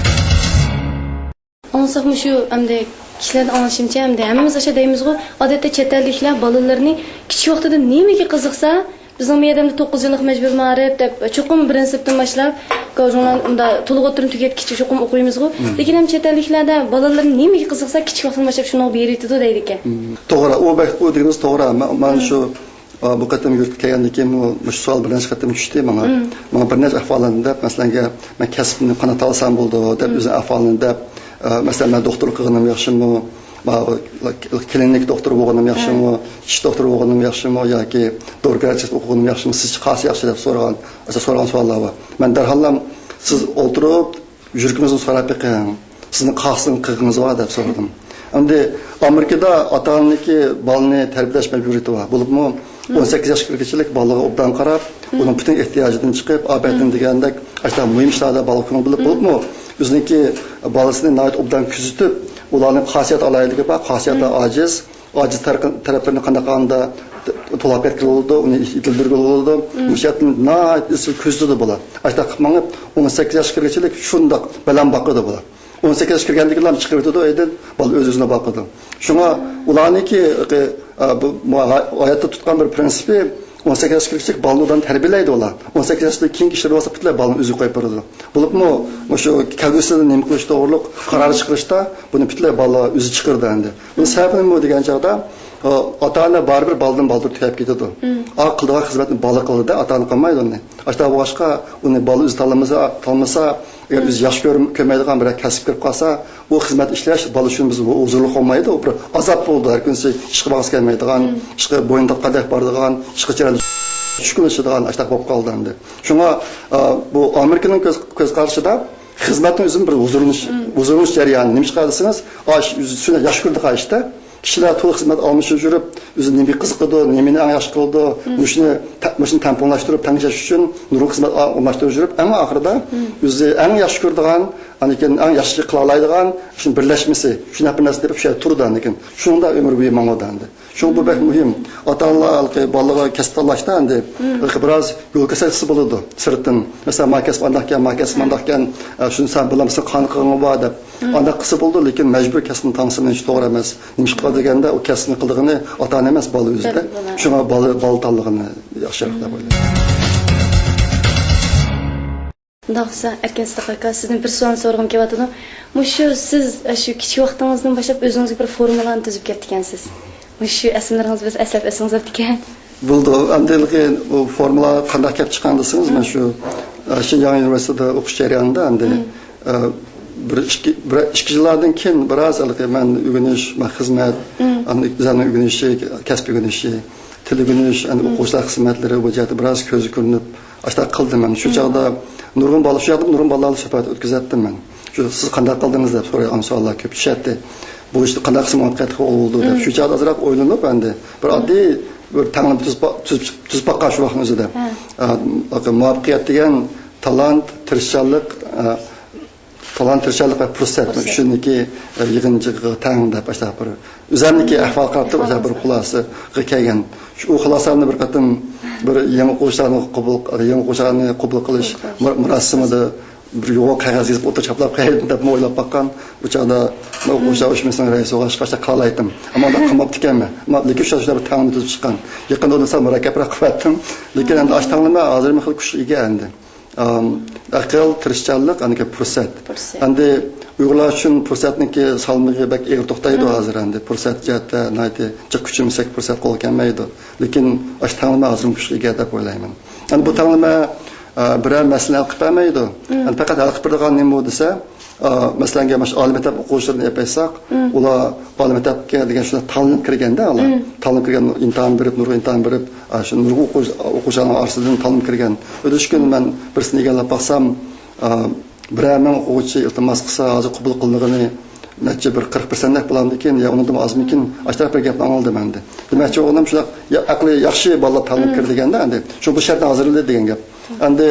ئاڭلىساق مۇشۇ ئەمدى كىشىلەردىن ئاڭلىشىمچە، ئەمدى ھەممىمىز ئاشۇ دەيمىزغۇ، ئادەتتە چەت ئەللىكلەر بالىلىرىنى كىچىك ۋاقتىدا نېمىگە قىزىقسا، بىزنىڭ بۇ يەردە ئەمدى توققۇز يىللىق مەجبۇرىي مائارىپ دەپ، چوقۇم بىرىنچى سىنىپتىن باشلاپ، گاۋجۇڭلار ئۇندا تولۇق ئوتتۇرىنى تۈگەتكىچە چوقۇم ئوقۇيمىزغۇ. لېكىن ھەم چەت ئەللىكلەردە بالىلىرى نېمىگە قىزىقسا، كىچىك ۋاقتىدىن باشلاپ شۇنىڭغا بېرىۋېتىدۇ دەيدىكەن. توغرا، ئۇ بەك، ئۇ دېگىنىڭىز توغرا. مە-، مانا شۇ، ئا، بۇ قېتىم يۇرتقا كەلگەندىن كېيىن مۇ-، مۇشۇ سوئال بىر نەچچە قېتىم چۈشتى ماڭا. ماڭا بىر نەچچە ئەھۋاللارنى دەپ، مەسىلەن، مەن كەسىپنى قانداق تاللىسام بولىدۇ دەپ، ئۆزىنىڭ ئەھۋالىنى دەپ، ئا، مەسىلەن، مەن دوختۇرلۇق قىلغىنىم ياخشىمۇ، ماۋۇ كلىنىك دوختۇرى بولغىنىم ياخشىمۇ، چىش دوختۇرى بولغىنىم ياخشىمۇ ياكى دورىگەرچىلىك ئوقۇغىنىم ياخشىمۇ، سىزچە قايسى ياخشى دەپ سورىغان، سورىغان سوئاللار بار. مەن دەرھاللا سىز ئولتۇرۇپ، يۈرىكىڭىزنى سوراپ بېقىڭ، سىزنىڭ قايسىسىنى قىلغىڭىز بار دەپ سورىدىم. ئەمدى ئامېرىكىدا ئاتا-ئانىنىڭكى بالىنى تەربىيەلەش مەجبۇرىيىتى بار. بولۇپمۇ ئون سەككىز ياشقا كىرگۈچىلىك بالىغا ئوبدان قاراپ، ئۇنىڭ پۈتۈن ئېھتىياجىدىن چىقىپ، ئاپەتتىن دېگەندەك، ئاشۇنداق مۇھىم ئىشلاردا بالىغا كۆڭۈل بۆلۈپ، بولۇپمۇ ئۆزىنىڭكى بالىسىنى ناھايىتى ئوبدان كۆزىتىپ، ئۇلارنىڭ خاسىيەت ئالاھىدىلىكى بار، خاسىيەتلەر ئاجىز، ئاجىز تەرەپ-، تەرەپلىرىنى قانداق قىلغاندا تولۇق يەتكىلى بولىدۇ، ئۇنى يېتىلدۈرگىلى بولىدۇ. مۇشۇ يەردىن ناھايىتى ئىزچىل كۆزىتىدۇ بالا. ئاشۇنداق قىلىپ مېڭىپ، ئون سەككىز ياشقا كىرگۈچىلىك شۇنداق بەلەن باقىدۇ بالا. ئون سەككىز ياشقا كىرگەندىن كېيىن چىقىرىۋېتىدۇ ئۆيدىن، بالا ئۆز-ئۆزىنى باقىدۇ. شۇڭا ئۇلارنىڭكى، ئە، بۇ، ھاياتتا تۇتقان بىر پرىنسىپى، ئون سەككىز ياشقا كىرگۈچىلىك بالىنى ئۇدان تەربىيەلەيدۇ ئۇلار. ئون سەككىز ياشتىن كېيىنكى ئىشلىرى بولسا پۈتۈنلەي بالىنى ئۆزىگە قويۇپ بېرىدۇ. بولۇپمۇ مۇشۇ كەلگۈسىدە نېمە قىلىش توغرۇلۇق قارار چىقىرىشتا بۇنى پۈتۈنلەي بالا ئۆزى چىقىرىدۇ ئەمدى. بۇنىڭ سەۋەبى نېمە دېگەن چاغدا، ئاتا-ئانا بارىبىر بالىدىن بالدۇر تۈگەپ كېتىدۇ. ئا، قىلىدىغان خىزمەتنى بالا قىلىدۇ، ئاتا-ئانا قىلمايدۇ ئۇنى. ئاشۇنداق بولغاچقا، ئۇنى بالا ئۆزى تاللىمىسا، تاللىمىسا، ئەگەر ئۆزى ياخشى كۆر-، كۆرمەيدىغان بىر كەسىپ كىرىپ قالسا، ئۇ خىزمەت ئىشلەش بالا ئۈچۈن بىز ھۇزۇرلۇق بولمايدۇ. ئۇ بىر ئازاب بولىدۇ. ھەر كۈنسى ئىشقا بارغۇسى كەلمەيدىغان، ئىشقا بوينى تاققاندەك بارىدىغان، ئىشقا چىرايلىق چۈشكۈنلىشىدىغان ئاشۇنداق بولۇپ قالدى ئەمدى. شۇڭا، ئا، بۇ ئامېرىكىنىڭ كۆز، كۆز قارىشىدا خىزمەتنىڭ ئۆزىمۇ بىر ھۇزۇرلىنىش، ھۇزۇرلىنىش جەريانى. نېمىشقا دېسىڭىز، ئا، ئىش ئۆزى شۇنداق ياخشى كۆرىدىغان ئىشتا. كىشىلەر تولا خىزمەت ئالمىشىپ يۈرۈپ، ئۆزى نېمىگە قىزىقىدۇ، نېمىنى ئەڭ ياخشى قىلىدۇ، مۇشۇنى تە-، مۇشۇنى تەڭپۇڭلاشتۇرۇپ، تەڭشەش ئۈچۈن نۇرغۇن خىزمەت ئا-، ئالماشتۇرۇپ يۈرۈپ، ئەڭ ئاخىرىدا ئۆزى ئەڭ ياخشى كۆرىدىغان، ئاندىن كېيىن ئەڭ ياخشى قىلالايدىغان شۇنى بىرلەشمىسى، شۇنداق بىر نەرسە تېپىپ شۇ يەردە تۇرىدۇ ئاندىن كېيىن. شۇنىڭدا ئۆمۈر بويى ماڭىدۇ ئەمدى. شۇڭا بۇ بەك مۇھىم. ئاتا-ئانىلار ھېلىقى بالىغا كەسىپ تاللاشتا ئەمدى ھېلىقى بىراز يول كۆرسەتكۈسى بولىدۇ سىرتتىن. مەسىلەن، ما كەسىپ ئانداقكەن، ما كەسىپ مانداقكەن، ئە، شۇنى سەن بىلەمسەن، قانداق قىلغىڭ بار دەپ. ئانداق قىلسا بولىدۇ، لېكىن مەجبۇرىي كەسىپنى تاللىسا مېنىڭچە توغرا ئەمەس. نېمىشقا دېگەندە، ئۇ كەسىپنى قىلىدىغىنى ئاتا-ئانا ئەمەس، بالا ئۆزىدە. شۇڭا بالا، بالا تاللىغىنى ياخشىراق دەپ ئويلايمەن. مۇنداق قىلسا، ئەركىن سىدىق ئاكا، سىزدىن بىر سوئال سورىغۇم كېلىۋاتىدۇ. مۇشۇ سىز، ئە، شۇ كىچىك ۋاقتىڭىزدىن باشلاپ ئۆزىڭىزگە بىر فورمۇلانى تۈزۈپ كەپتىكەنسىز. مۇشۇ ئەسلىمىلىرىڭىزنى بىز ئەسلەپ ئۆتسىڭىز بوپتىكەن. بولىدۇ. ئەمدى ھېلىقى بۇ فورمۇلا قانداق كەپ چىققان دېسىڭىز، مەن شۇ، ئە، شىنجاڭ ئۇنىۋېرسىتېتىدا ئوقۇش جەريانىدا ئەمدى، ئە، بىر ئىككى، بىر ئىككى يىللاردىن كېيىن بىراز ھېلىقى مەن ئۆگىنىش، مەن خىزمەت، ئاندىن زامانىۋى ئۆگىنىشى، كەسىپ ئۆگىنىشى، تىل ئۆگىنىش، ئەمدى ئوقۇغۇچىلار خىزمەتلىرى بۇ جەھەتتە بىراز كۆزگە كۆرۈنۈپ، ئاشۇنداق قىلدىم. مەن شۇ چاغدا نۇرغۇن بالا، شۇ ياقتا نۇرغۇن بالىلار بىلەن سۆھبەت ئۆتكۈزەتتىم مەن. شۇ، سىز قانداق قىلدىڭىز دەپ سورايدىغان سوئاللار كۆپ چۈشەتتى. بۇ ئىشتا قانداق قىلسا مۇۋەپپەقىيەتلىك بولىدۇ دەپ. شۇ چاغدا ئازراق ئويلىنىپ، ئەمدى بىر ئاددىي بىر تەڭلىمە تۈزۈپ با-، تۈزۈپ، تۈزۈپ باققان شۇ ۋاقىتنىڭ ئۆزىدە. ئە، مۇۋەپپەقىيەت دېگەن تالانت، تىرىشچانلىق، ئە، تالانت، تىرىشچانلىق ۋە پۇرسەت. پۇرسەت. ئۈچىنىڭكى، ئە، يىغىنچىغا تەڭ دەپ ئاشۇنداق بىر ئۆزۈمنىڭكى ئەھۋال قاراپ تۇرۇپ ئاشۇنداق بىر خۇلاسىغا كەلگەن. شۇ، ئۇ خۇلاسامنى بىر قېتىم بىر يېڭى ئوقۇغۇچىلارنى قوبۇل، يېڭى ئوقۇغۇچىلارنى قوبۇل قىلىش مۇ-، مۇراسىمىدا بىر يوغان قەغەز يېزىپ ئوتتۇرىغا چاپلاپ قويايلى دەپمۇ ئويلاپ باققان. ئۇ چاغدا مەن ئوقۇغۇچىلار ئۇيۇشمىسىنىڭ رەئىسى بولغاچقا ئاشۇنداق قىلالايتتىم. ئەمما ئۇنداق قىلماپتىكەنمەن. ئەمما لېكىن شۇ، شۇنداق بىر تەڭلىمە تۈزۈپ چىققان. يېقىندا ئۇنى سەل مۇرەككەپرەك قىلىۋەتتىم. لېكىن ئەمدى ئاشۇ تەڭلىمە ھازىرمۇ خېلى كۈچلۈك ئىگە ئەمدى. ئەم، ئەقىل، تىرىشچانلىق، ئەنىكى پۇرسەت. پۇرسەت. ئەمدى ئۇيغۇرلار ئۈچۈن پۇرسەتنىڭكى سالمىقى بەك ئېغىر توختايدۇ ھازىر ئەمدى. پۇرسەت جەھەتتە ناھايىتى جىق كۈچىمىسەك پۇرسەت قولغا كەلمەيدۇ. لېكىن ئاشۇ تەڭلىمە ھازىرمۇ كۈچلۈك ئىگە دەپ ئويلايمەن. ئەمدى بۇ تەڭلىمە، ئە، بىرەر مەسىلىنى ھەل قىلىپ بەرمەيدۇ. ئەمدى پەقەت ھەل قىلىپ بېرىدىغان نېمە بۇ دېسە، ئا، مەسىلەن، ئەگەر مانا شۇ ئالىي مەكتەپ ئوقۇغۇچىلىرىنى ئېلىپ ئېيتساق، ئۇلار ئالىي مەكتەپكە دېگەن شۇنداق تاللىنىپ كىرگەندە، ئۇلار تاللىنىپ كىرگەن، ئىمتىھان بېرىپ، نۇرغۇن ئىمتىھان بېرىپ، ئا، شۇ نۇرغۇن ئوقۇغۇچى، ئوقۇغۇچىلارنىڭ ئارىسىدىن تاللىنىپ كىرگەن. ئۆتۈش كۈنى مەن بىرسىنى ئىگىلەپ باقسام، ئا، بىرەر مىڭ ئوقۇغۇچى ئىلتىماس قىلسا، ھازىر قوبۇل قىلىنغىنى نەچچە، بىر قىرىق پىرسەنتلەك بولامدىكىن يا ئۇنىڭدىنمۇ ئازمىكىن، ئاشۇنداق بىر گەپنى ئاڭلىدىم ئەمدى. دېمەكچى بولغىنىم شۇنداق، يا ئەقلى ياخشى بالىلار تاللىنىپ كىرىدۇ دېگەندە، ئەمدى شۇ، بۇ شەرتنى ھازىرلىدى دېگەن گەپ. ئەمدى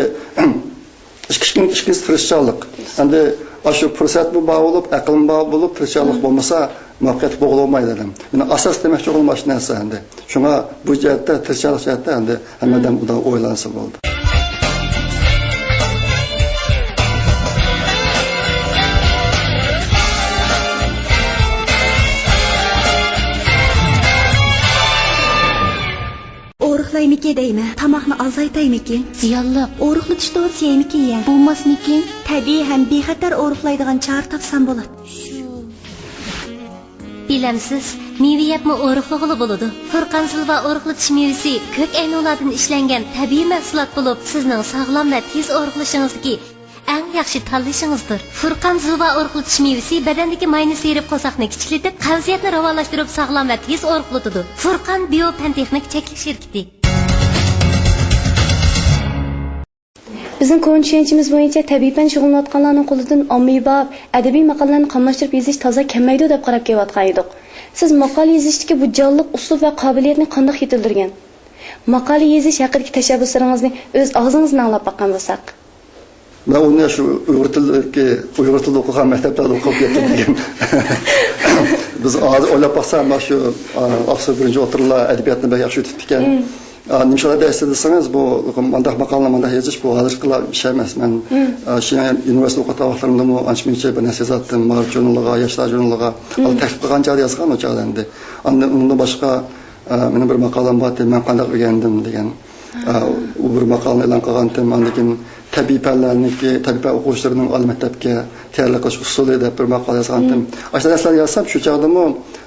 ئىككىنچى، ئىككىنچىسى تىرىشچانلىق. ئەمدى ئاشۇ پۇرسەتمۇ بار بولۇپ، ئەقىلمۇ بار بولۇپ، تىرىشچانلىق بولمىسا، مۇۋەپپەقىيەتلىك بولغىلى بولمايدۇ دېدىم. مېنىڭ ئاساس دېمەكچى بولغىنىم ئاشۇ نەرسە ئەمدى. شۇڭا بۇ جەھەتتە، تىرىشچانلىق جەھەتتە ئەمدى ھەممە ئادەم ئۇنداق ئويلانسا بولدى. ئورۇقلايمىكى دەيمەن، تاماقنى ئازايتايمىكىن؟ زىيانلىق. ئورۇقلىتىش دورىسى يەيمىكىن يە؟ بولماسمىكىن؟ تەبىئىي ھەم بىخەتەر ئورۇقلايدىغان چارە تاپسام بولاتتى. بىلەمسىز، مېۋە يەپمۇ ئورۇقلىغىلى بولىدۇ. فۇرقان زىلۋا ئورۇقلىتىش مېۋىسى كۆك ئەينۇلاردىن ئىشلەنگەن تەبىئىي مەھسۇلات بولۇپ، سىزنىڭ ساغلام ۋە تېز ئورۇقلىشىڭىزدىكى ئەڭ ياخشى تاللىشىڭىزدۇر. فۇرقان زىلۋا ئورۇقلىتىش مېۋىسى بەدەندىكى ماينى سىيرىپ قورساقنى كىچىكلىتىپ، قەۋزىيەتنى راۋانلاشتۇرۇپ، ساغلام ۋە تېز ئورۇقلىتىدۇ. فۇرقان بىيو پەن تېخنىك چەكلىك شىركىتى. بىزنىڭ كونا چۈشەنچىمىز بويىچە، تەبىئىي پەن شۇغۇللىنىۋاتقانلارنىڭ قولىدىن ئاممىباب ئەدەبىي ماقالىلەرنى قاملاشتۇرۇپ يېزىش تازا كەلمەيدۇ دەپ قاراپ كېلىۋاتقان ئىدۇق. سىز ماقالە يېزىشتىكى بۇ جانلىق ئۇسلۇب ۋە قابىلىيەتنى قانداق يېتىلدۈرگەن؟ ماقالە يېزىش ھەققىدىكى تەشەببۇسلىرىڭىزنى ئۆز ئاغزىڭىزدىن ئاڭلاپ باققان بولساق. مەن ئۇنى شۇ ئۇيغۇر تىلىدىكى، ئۇيغۇر تىلىدا ئوقۇغان مەكتەپلەردە ئوقۇپ يەتكەن. بىز ھازىر ئويلاپ باقساق، مانا شۇ، ئا، ئاقسۇ بىرىنچى ئوتتۇرىلار ئەدەبىياتنى بەك ياخشى ئۆتۈپتىكەن. ئا، نېمىشقا دەيسىز دېسىڭىز، بۇ مۇنداق ماقالىنى مۇنداق يېزىش، بۇ ھازىرقىلا ئىش ئەمەس. مەن، ئا، شىنجاڭ ئۇنىۋېرسىتېتىدا ئوقۇۋاتقان ۋاقىتلىرىمدىمۇ ئانچە مۇنچە بىر نەرسە يازاتتىم. مائارىپ ژۇرنىلىغا، ياشلار ژۇرنىلىغا، ھازىر تەكلىپ قىلغان چاغدا يازغان ئۇ چاغدا ئەمدى. ئاندىن ئۇنىڭدىن باشقا، ئا، مېنىڭ بىر ماقالەم بارتى، مەن قانداق ئۆگەندىم دېگەن. ئا، ئۇ بىر ماقالىنى ئېلان قىلغانتىم. ئاندىن كېيىن تەبىئىي پەنلەرنىڭكى، تەبىئىي پەن ئوقۇغۇچىلىرىنىڭ ئالىي مەكتەپكە تەييارلىق قىلىش ئۇسۇلى دەپ بىر ماقالە يازغانتىم. ئاشۇنداق نەرسىلەرنى يازسام، شۇ چاغدىمۇ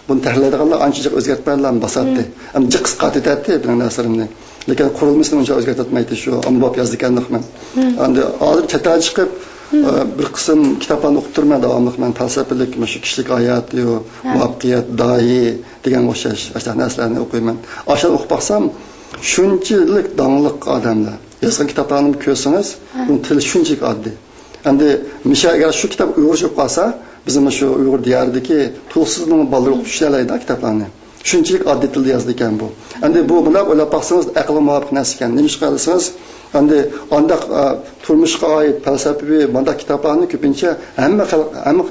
بۇنى تەھرىرلەيدىغانلار ئانچە جىق ئۆزگەرتمەيدىلا باساتتى. ئەمدى جىق قىسقارتىۋېتەتتى مېنىڭ نەرسىلىرىمنى. لېكىن قۇرۇلمىسىنى ئۇنچە ئۆزگەرتىۋەتمەيتتى شۇ ئاممىباب يازىدىكەنلىكمەن. ئەمدى ھازىر چەت ئەلگە چىقىپ، ئە، بىر قىسىم كىتابلارنى ئوقۇپ تۇرىمەن داۋاملىق. مەن پەلسەپىلىك، مۇشۇ كىشىلىك ھايات، مۇۋەپپەقىيەت، داھىي دېگەنگە ئوخشاش ئاشۇنداق نەرسىلەرنى ئوقۇيمەن. ئاشۇلارنى ئوقۇپ باقسام، شۇنچىلىك داڭلىق ئادەملەر. يازغان كىتابلارنى كۆرسىڭىز، ئۇنىڭ تىلى شۇنچىلىك ئاددىي. ئەمدى مىشا، ئەگەر شۇ كىتاب ئۇيغۇرچە بولۇپ قالسا، بىزنىڭ شۇ ئۇيغۇر دىيارىدىكى تولۇقسىزنىڭ بالىلىرى ئوقۇپ چۈشىنەلەيدۇ كىتابلارنى. شۇنچىلىك ئاددىي تىلدا يازىدىكەن بۇ. ئەمدى بۇ، بۇنداق ئويلاپ باقسىڭىز، ئەقىلگە مۇۋاپىق نەرسە ئىكەن. نېمىشقا دېسىڭىز، ئەمدى ئانداق، ئا، تۇرمۇشقا ئائىت پەلسەپىۋى مۇنداق كىتابلارنى كۆپىنچە ھەممە خەلق، ھەممە،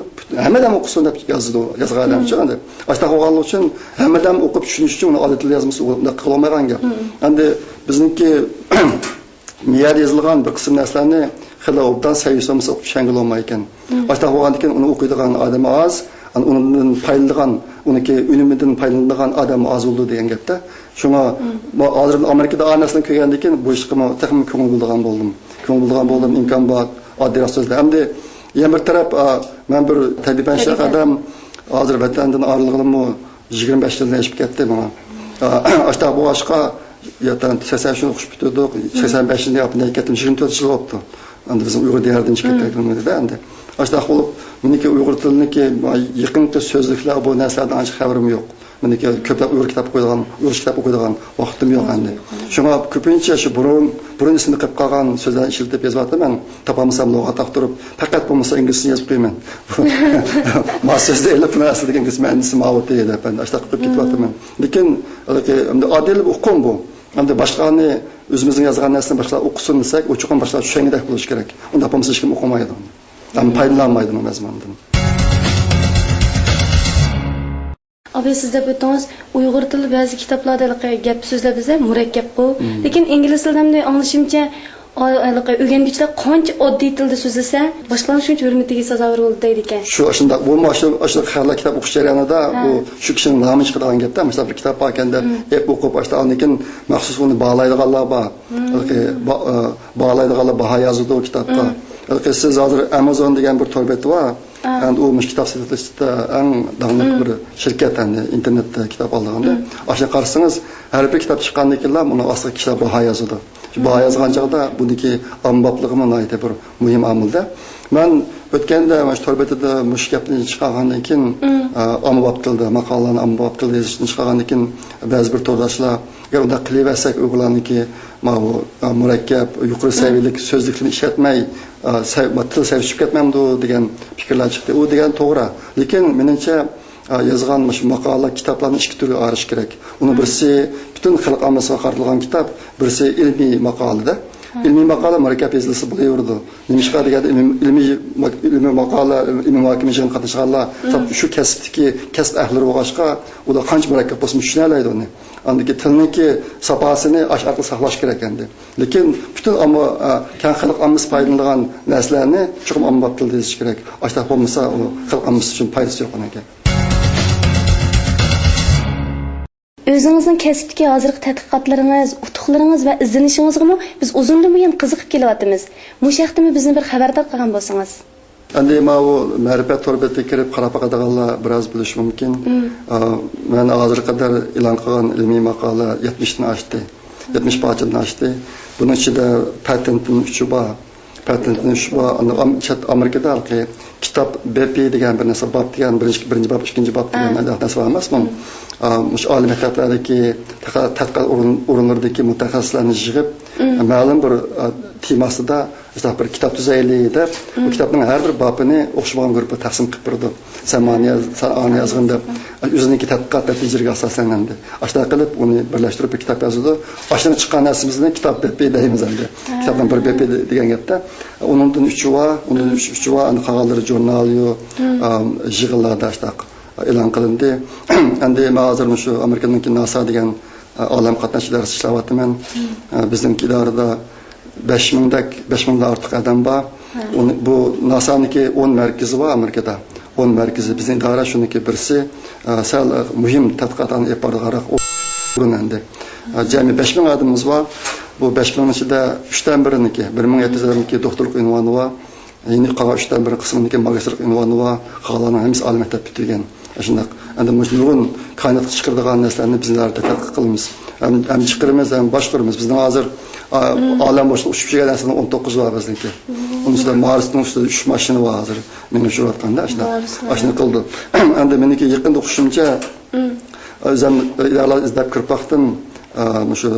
ھەممە ئادەم ئوقۇسۇن دەپ يازىدۇ، يازغان ئادەمچۇ ئەمدى. ئاشۇنداق بولغانلىقى ئۈچۈن ھەممە ئادەم ئوقۇپ چۈشىنىشى ئۈچۈن ئۇنى ئاددىي تىلدا يازمىسا، ئۇنداق قىلالمايدىغان گەپ. ئەمدى بىزنىڭكى مىيەدە يېزىلغان بىر قىسىم نەرسىلەرنى خېلى ئوبدان سەۋىيەسى بولمىسا ئوقۇپ چۈشەنگىلى بولمايدىكەن. ئاشۇنداق بولغاندىكىن ئۇنى ئوقۇيدىغان ئادەم ئاز، ئەنە ئۇنىڭدىن پايدىلىنىدىغان، ئۇنىڭكى ئۈنۈمىدىن پايدىلىنىدىغان ئادەم ئاز بولىدۇ دېگەن گەپتە. شۇڭا مانا ھازىر ئامېرىكىدا ئا نەرسىنى كۆرگەندىن كېيىن بۇ ئىشقىمۇ تېخىمۇ كۆڭۈل بۆلىدىغان بولدۇم. كۆڭۈل بۆلىدىغان بولدۇم، ئىمكان بار، ئاددىيراق سۆزلەر. ئەمدى يەنە بىر تەرەپ، ئا، مەن بىر تەبىئىي پەن ئادەم، ھازىر ۋەتەندىن ئايرىلغىلىمۇ يىگىرمە بەش يىلدىن ئېشىپ كەتتى ماڭا. ئا، ئاشۇنداق بولغاچقا، ياتان سەكسەن ئۈچىنچى ئوقۇش پۈتتۈردۇق، سەكسەن بەشىنچى يىلى يىگىرمە تۆت يىل بولۇپتۇ. ئەمدى بىزنىڭ ئۇيغۇر دىيارىدىن چىقىپ كەتكىنىمىزدە ئەمدى. ئاشۇنداق بولۇپ، مېنىڭكى ئۇيغۇر تىلىنىڭكى يېقىنقى سۆزلۈكلەر، بۇ نەرسىلەردىن ئانچە خەۋىرىم يوق. مېنىڭكى كۆپلەپ ئۇيغۇر كىتاب ئوقۇيدىغان، ئۇيغۇرچە كىتاب ئوقۇيدىغان ۋاقتىم يوق ئەمدى. شۇڭا كۆپىنچە شۇ بۇرۇن، بۇرۇن ئېسىمدە قېلىپ قالغان سۆزلەرنى ئىشلىتىپ يېزىۋاتىمەن. تاپالمىسام لۇغەت ئاختۇرۇپ، پەقەت بولمىسا ئىنگلىزچە يېزىپ قويىمەن. ما سۆزنى ئېلىپ، بۇنى ئەسلىدىكى ئىنگلىز مەنىسى ماۋۇ دەپ، ئەمدى ئاشۇنداق قىلىپ كېتىۋاتىمەن. لېكىن، ھېلىقى، ئەمدى ئاددىي ئۇقۇم بۇ. ئەمدى باشقىلارنى، ئۆزىمىزنىڭ يازغان نەرسىنى باشقىلار ئوقۇسۇن دېسەك، ئۇ چوقۇم باشقىلار چۈشەنگۈدەك بولۇشى كېرەك. ئۇنداق بولمىسا، ھېچكىم ئوقۇمايدۇ. ھەم پايدىلانمايدۇ مەزمۇندىن. ئاباي، سىز دەپ ئۆتتىڭىز، ئۇيغۇر تىلى بەزى كىتابلاردا ھېلىقى گەپ سۆزلەر بىزدە مۇرەككەپقۇ. لېكىن ئىنگلىز تىلىدا ئەمدى ئاڭلىشىمچە، ئا-، ھېلىقى ئۆگەنگۈچىلەر قانچە ئاددىي تىلدا سۆزلىسە، باشقىلارنىڭ شۇنچە ھۆرمىتىگە سازاۋەر بولىدۇ دەيدىكەن. شۇ ئاشۇنداق، بۇمۇ ئاشۇ، ئاشۇنداق خەۋەرلەر كىتاب ئوقۇش جەريانىدا، ھە، ئۇ شۇ كىشىنىڭ نامى چىقىدىغان گەپتە، مەسىلەن، بىر كىتاب باركەن دەپ، ئېپ ئوقۇپ، ئاشتا ئاندىن كېيىن مەخسۇس ئۇنى باھالايدىغانلار بار. ھېلىقى با-، ئا، باھالايدىغانلار باھا يازىدۇ كىتابقا. ھېلىقى سىز ھازىر ئامازون دېگەن بىر تور بېتى بار. ئەمدى ئۇ مۇشۇ كىتاب سېتىۋېتىشتا ئەڭ داڭلىق بىر شىركەت، ئەمدى ئىنتېرنېتتا كىتاب ئالىدىغاندا. ئاشۇنى قارىسىڭىز، ھەر بىر كىتاب چىققاندىن كېيىنلا ئۇنىڭ ئاستىغا كىشىلەر باھا يازىدۇ. شۇ باھا يازغان چاغدا بۇنىڭكى ئاممىبابلىقىمۇ ناھايىتى بىر مۇھىم ئامىلدە. مەن ئۆتكەندە مانا شۇ تور بېتىدە مۇشۇ گەپنى چىقارغاندىن كېيىن، ئا، ئاممىباب تىلدا، ماقالىلەرنى ئاممىباب تىلدا يېزىشنى چىقارغاندىن كېيىن، بەزى بىر تورداشلار، ئەگەر ئۇنداق قىلىۋەرسەك، ئۇيغۇرلارنىڭكى ماۋۇ، ئا، مۇرەككەپ، يۇقىرى سەۋىيەلىك سۆزلۈكلىرىنى ئىشلەتمەي، ئا، سەي-، ما-، تىل سەۋىيەسى چۈشۈپ كەتمەمدۇ دېگەن پىكىرلەر چىقتى. ئۇ دېگەن توغرا. لېكىن مېنىڭچە، ئا، يازغان مۇشۇ ماقالە، كىتابلارنى ئىككى تۈرگە ئايرىش كېرەك. ئۇنىڭ بىرسى پۈتۈن خەلق ئاممىسىغا قارىتىلغان كىتاب، بىرسى ئىلمىي ماقالىدە. ئىلمىي ماقالە مۇرەككەپ يېزىلسا بولۇۋېرىدۇ. نېمىشقا دېگەندە، ئىلمىي، ئىلمىي، ئىلمىي ماقالە، ئىلمىي مۇھاكىمە يىغىنىغا قاتناشقانلار، شۇ كەسىپتىكى كەسىپ ئەھلىلىرى بولغاچقا، ئۇلار قانچە مۇرەككەپ بولسىمۇ چۈشىنەلەيدۇ ئۇنى. ئاندىكى تىلنىڭكى ساپاسىنى ئاشۇ ئارقىلىق ساقلاش كېرەك ئەمدى. لېكىن پۈتۈن ئامما، ئە، كەڭ خەلق ئاممىسى پايدىلىنىدىغان نەرسىلەرنى چوقۇم ئاممىباب تىلدا يېزىش كېرەك. ئاشۇنداق بولمىسا، ئۇ خەلق ئاممىسى ئۈچۈن پايدىسى يوق ئۇنىڭكى. ئۆزىڭىزنىڭ كەسىپتىكى ھازىرقى تەتقىقاتلىرىڭىز، ئۇتۇقلىرىڭىز ۋە ئىزدىنىشىڭىزغىمۇ بىز ئۇزۇندىن بۇيان قىزىقىپ كېلىۋاتىمىز. مۇشۇ ھەقتىمۇ بىزنى بىر خەۋەردار قىلغان بولسىڭىز. ئەمدى ماۋۇ مەرىپەت تور بېتىگە كىرىپ قاراپ باقىدىغانلار بىراز بىلىشى مۇمكىن. ئا، مەن ھازىرغا قەدەر ئېلان قىلغان ئىلمىي ماقالە يەتمىشتىن ئاشتى. يەتمىش پارچىدىن ئاشتى. بۇنىڭ ئىچىدە پاتېنتتىن ئۈچى بار. پاتېنتتىن ئۈچى بار. ئاندىن ئام-، چەت ئامېرىكىدا ھېلىقى كىتاب بېپى دېگەن بىر نەرسە، باب دېگەن بىرىنچى، بىرىنچى باب، ئىككىنچى باب دېگەن مۇنداق نەرسە بار ئەمەسمۇ؟ ئا، مۇشۇ ئالىي مەكتەپلەردىكى تەتقىقات، تەتقىقات ئورۇن-، ئورۇنلىرىدىكى مۇتەخەسسىسلەرنى يىغىپ، مەلۇم بىر، ئا، تېما ئاستىدا شۇنداق بىر كىتاب تۈزەيلى دەپ، بۇ كىتابنىڭ ھەر بىر بابىنى ئوخشىمىغان گۇرۇپپىغا تەقسىم قىلىپ بېرىدۇ. سەن مانى ياز، سەن ئانى يازغىن دەپ، ئۆزىنىڭكى تەتقىقات نەتىجىلىرىگە ئاساسەن ئەمدى. ئاشۇنداق قىلىپ ئۇنى بىرلەشتۈرۈپ بىر كىتاب يازىدۇ. ئاشۇنىڭ چىققان نەرسىمىزنى كىتاب بېپى دەيمىز ئەمدى. كىتابنىڭ بىر بېپى دېگەن گەپتە. ئۇنىڭدىن ئۈچى بار، ئۇنىڭدىن ئۈچ، ئۈچى بار، ئەمدى قالغانلىرى ژۇرناليۇ، ئام، يىغىنلاردا ئاشۇنداق ئېلان قىلىندى. ئەمدى مەن ھازىر مۇشۇ ئامېرىكىنىڭكى ناسا دېگەن، ئە، ئالەم قاتناش ئىدارىسىدا ئىشلەۋاتىمەن. ئە، بىزنىڭكى ئىدارىدا بەش مىڭدەك، بەش مىڭدىن ئارتۇق ئادەم بار. ئۇنى، بۇ ناسانىڭكى ئون مەركىزى بار ئامېرىكىدا. ئون مەركىزى، بىزنىڭ ئىدارە شۇنىڭكى بىرسى، ئە، سەل، ئە، مۇھىم تەتقىقاتلارنى ئېلىپ بارىدىغانراق ئورۇن ئەمدى. ئە، جەمئىي بەش مىڭ ئادىمىمىز بار. بۇ بەش مىڭنىڭ ئىچىدە ئۈچتىن بىرىنىڭكى، بىر مىڭ يەتتە يۈز ئادەمنىڭكى دوختۇرلۇق ئۇنۋانى بار. يەنە قالغان ئۈچتىن بىر قىسمىنىڭكى ماگىستىرلىق ئۇنۋانى بار، قالغانلارنىڭ ھەممىسى ئالىي مەكتەپ پۈتتۈرگەن. ئاشۇنداق. ئەمدى مۇشۇ نۇرغۇن كائىناتقا چىقىرىدىغان نەرسىلەرنى بىز نېرىدا تەتقىق قىلىمىز. ھەم، ھەم چىقىرىمىز، ھەم باشقۇرىمىز. بىزنىڭ ھازىر، ئا، ئالەم بوشلۇقىغا ئۇچۇپ يۈرگەن نەرسىلەرنىڭ ئون توققۇزى بار بىزنىڭكى. ئۇنىڭ ئۈستىدە مارسنىڭ ئۈستىدە ئۈچ ماشىنا بار ھازىر. مېنى يۈرۈۋاتقاندا ئاشۇنداق. ئاشۇنى قىلدۇق. ئەمدى مېنىڭكى يېقىندا ئوقۇشۇمچە، ئۆزۈم ئىدارىلەر ئىزدەپ كىرىپ باقتىم. ئا، مۇشۇ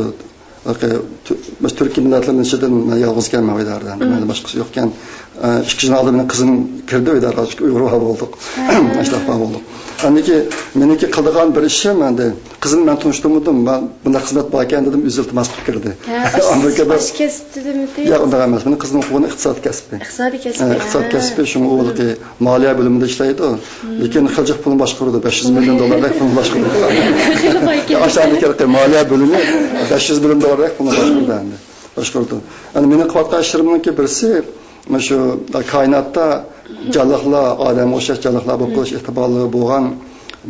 ھېلىقى تۈ-، بىز تۈركىي مىللەتلەرنىڭ ئىچىدىن مەن يالغۇز ئىكەنمەن ئۇ ئىدارىدە. مەندىن باشقىسى يوق ئىكەن. ئە، ئىككى يىل ئالدىن مېنىڭ قىزىم كىردى ئۇ ئىدارىگە، ئىككى ئۇيغۇر بار بولدۇق. ئاشۇنداق بار بولدۇق. ئاندىن كېيىن مېنىڭكى قىلىدىغان بىر ئىشىم ئەمدى، قىزىمنى مەن تونۇشتۇرمىدىم. مانا بۇنداق خىزمەت باركەن دېدىم، ئۆزى ئىلتىماس قىلىپ كىردى. ئاشۇ كەسىپتىمىكى؟ ياق، ئۇنداق ئەمەس. مېنىڭ قىزىم ئوقۇغىنى ئىقتىساد كەسپى. ئىقتىسادىي كەسپى. ئە، ئىقتىساد كەسپى، شۇڭا ئۇ ھېلىقى مالىيە بۆلۈمىدە ئىشلەيدۇ. لېكىن خېلى جىق پۇلنى باشقۇرىدۇ، بەش يۈز مىليون دوللاردەك پۇلنى باشقۇرىدۇ. خېلى باي ئىكەن. ئاشۇ مالىيە بۆلۈمى بەش يۈز مىليون دوللاردەك پۇلنى باشقۇرىدۇ ئەمدى. باشقۇرىدۇ. ئەمدى مېنىڭ قىلىۋاتقان ئىشلىرىمنىڭكى بىرسى، مانا شۇ كائىناتتا جانلىقلار، ئادەمگە ئوخشاش جانلىقلار بولۇپ قېلىش ئېھتىماللىقى بولغان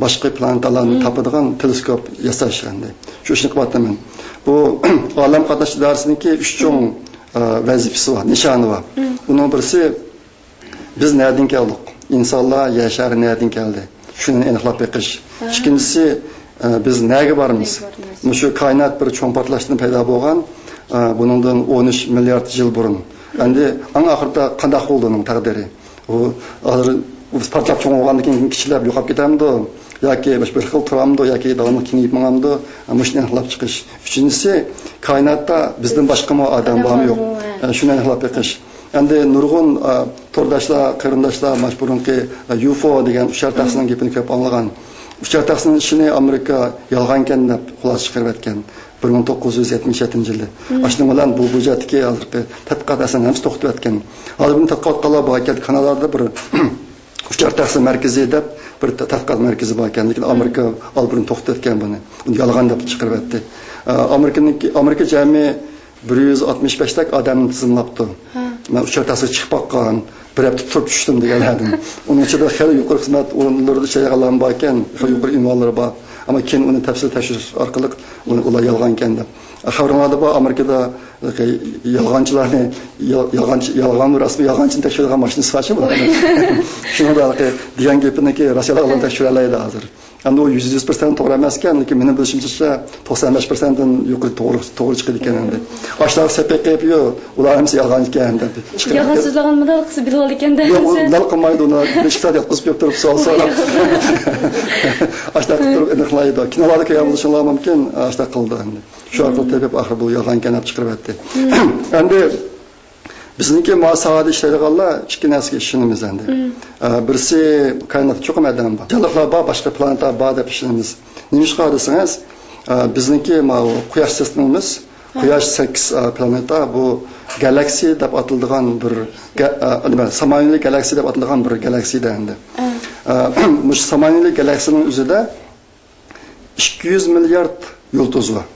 باشقا پلانېتالارنى تاپىدىغان تېلېسكوپ ياساش ئەمدى. شۇ ئىشنى قىلىۋاتىمەن. بۇ ئالەم قاتناش ئىدارىسىنىڭكى ئۈچ چوڭ، ئە، ۋەزىپىسى بار، نىشانى بار. ئۇنىڭ بىرسى، بىز نەدىن كەلدۇق؟ ئىنسانلار يەر شارى نەدىن كەلدى؟ شۇنى ئېنىقلاپ بېقىش. ئىككىنچىسى، ئە، بىز نەگە بارىمىز؟ نەگە بارىمىز؟ مۇشۇ كائىنات بىر چوڭ پارتلاشتىن پەيدا بولغان، ئە، بۇنىڭدىن ئون ئۈچ مىليارد يىل بۇرۇن. ئەمدى ئەڭ ئاخىرىدا قانداق بولدى ئۇنىڭ تەقدىرى؟ ئۇ ھازىر پارتلاپ چوڭ بولغاندىن كېيىن كىچىكلەپ يوقاپ كېتەمدۇ؟ ياكى مۇشۇ بىر خىل تۇرامدۇ؟ ياكى داۋاملىق كېڭىيىپ ماڭامدۇ؟ مۇشۇنى ئېنىقلاپ چىقىش. ئۈچىنچىسى، كائىناتتا بىزدىن باشقىمۇ ئادەم بارمۇ يوق؟ ئە، شۇنى ئېنىقلاپ بېقىش. ئەمدى نۇرغۇن، ئە، تورداشلار، قېرىنداشلار ماش بۇرۇنقى، ئە، يۇفو دېگەن ئۇچار تەخسىنىڭ گېپىنى كۆپ ئاڭلىغان. ئۇچار تەخسىنىڭ ئىشىنى ئامېرىكا يالغانكەن دەپ خۇلاسە چىقىرىۋەتكەن. بىر مىڭ توققۇز يۈز يەتمىش يەتتىنچى يىلى. ئاشۇنىڭ بىلەن بۇ، بۇ جەھەتتىكى ھازىرقى تەتقىقات ئەسلىدە ھەممىسى توختىۋەتكەن. ھازىر بۇنى تەتقىقات قىلغانلار باركەن، كانادادا بىر ئۇچار تەخسە مەركىزى دەپ بىر تە-، تەتقىقات مەركىزى باركەن، لېكىن ئامېرىكا ئالدىن توختىتىۋەتكەن بۇنى. بۇنى يالغان دەپ چىقىرىۋەتتى. ئە، ئامېرىكىنىڭكى، ئامېرىكا جەمئىي بىر يۈز ئاتمىش بەشتەك ئادەمنى تىزىملاپتۇ. مەن ئۇچار تەخسىگە چىقىپ باققان، بىر ھەپتە تۇرۇپ چۈشتۈم دېگەنلەردىن. ئۇنىڭ ئىچىدە خېلى يۇقىرى خىزمەت ئورۇنلىرىدا ئىشلەيدىغانلارمۇ باركەن، خېلى يۇقىرى ئۇنۋانلىرى بار. ئەمما كېيىن ئۇنى تەپسىلىي تەكشۈرۈش ئارقىلىق ئۇنى، ئۇلار يالغانكەن دەپ. خەۋىرىڭلاردا بار، ئامېرىكىدا يالغانچىلارنى، يال-، يالغانچى، يالغان راستمۇ، يالغانچىنى تەكشۈرىدىغان ماشىنىسى بارچۇ بۇلار. شۇنىڭدا دېگەن گېپىنىڭكى راست يالغانلىقىنى تەكشۈرەلەيدۇ ھازىر. ئەمدى ئۇ يۈز، يۈز پىرسەنت توغرا ئەمەسكەن، لېكىن مېنىڭ بىلىشىمچە توقسان بەش پىرسەنتتىن يۇقىرى توغرا، توغرا چىقىدىكەن ئەمدى. ئاشۇنداق سەپەي قىلىپ، يو، ئۇلار ھەممىسى يالغان ئىكەن دەپ چىقىرىپ. يالغان سۆزلىگەن مۇنداق قىلسا بىلىۋالىدىكەن دەپ. يوق، ئۇ ئۇنداق قىلمايدۇ، ئۇنى ئىككى سائەت ياتقۇزۇپ كۆپ تۇرۇپ سوئال سوراپ. ئاشۇنداق قىلىپ تۇرۇپ ئېنىقلايدۇ. كىنولاردا كۆرگەن بولۇشۇڭلار مۇمكىن، ئاشۇنداق قىلىدۇ ئەمدى. شۇ ئارقىلىق تېپىپ، ئاخىرى بۇ يالغان ئىكەن دەپ چىقىرىۋەتتى. ئەمدى بىزنىڭكى ما ساھەدە ئىشلەيدىغانلار ئىككى نەرسىگە ئىشىنىمىز ئەمدى. ئە، بىرسى، كائىناتتا چوقۇم ئادەم بار. جانلىقلار بار، باشقا پلانېتا بار دەپ ئىشىنىمىز. نېمىشقا دېسىڭىز، ئە، بىزنىڭكى ماۋۇ قۇياش سىستېمىمىز، قۇياش سەككىز، ئە، پلانېتا، بۇ گالاكسىيە دەپ ئاتىلىدىغان بىر گا-، ئە، نېمە، سامانىيلىك گالاكسىيە دەپ ئاتىلىدىغان بىر گالاكسىيىدە ئەمدى. ئە، مۇشۇ سامانىيلىك گالاكسىيىنىڭ ئۆزىدە ئىككى يۈز مىليارد يۇلتۇز بار.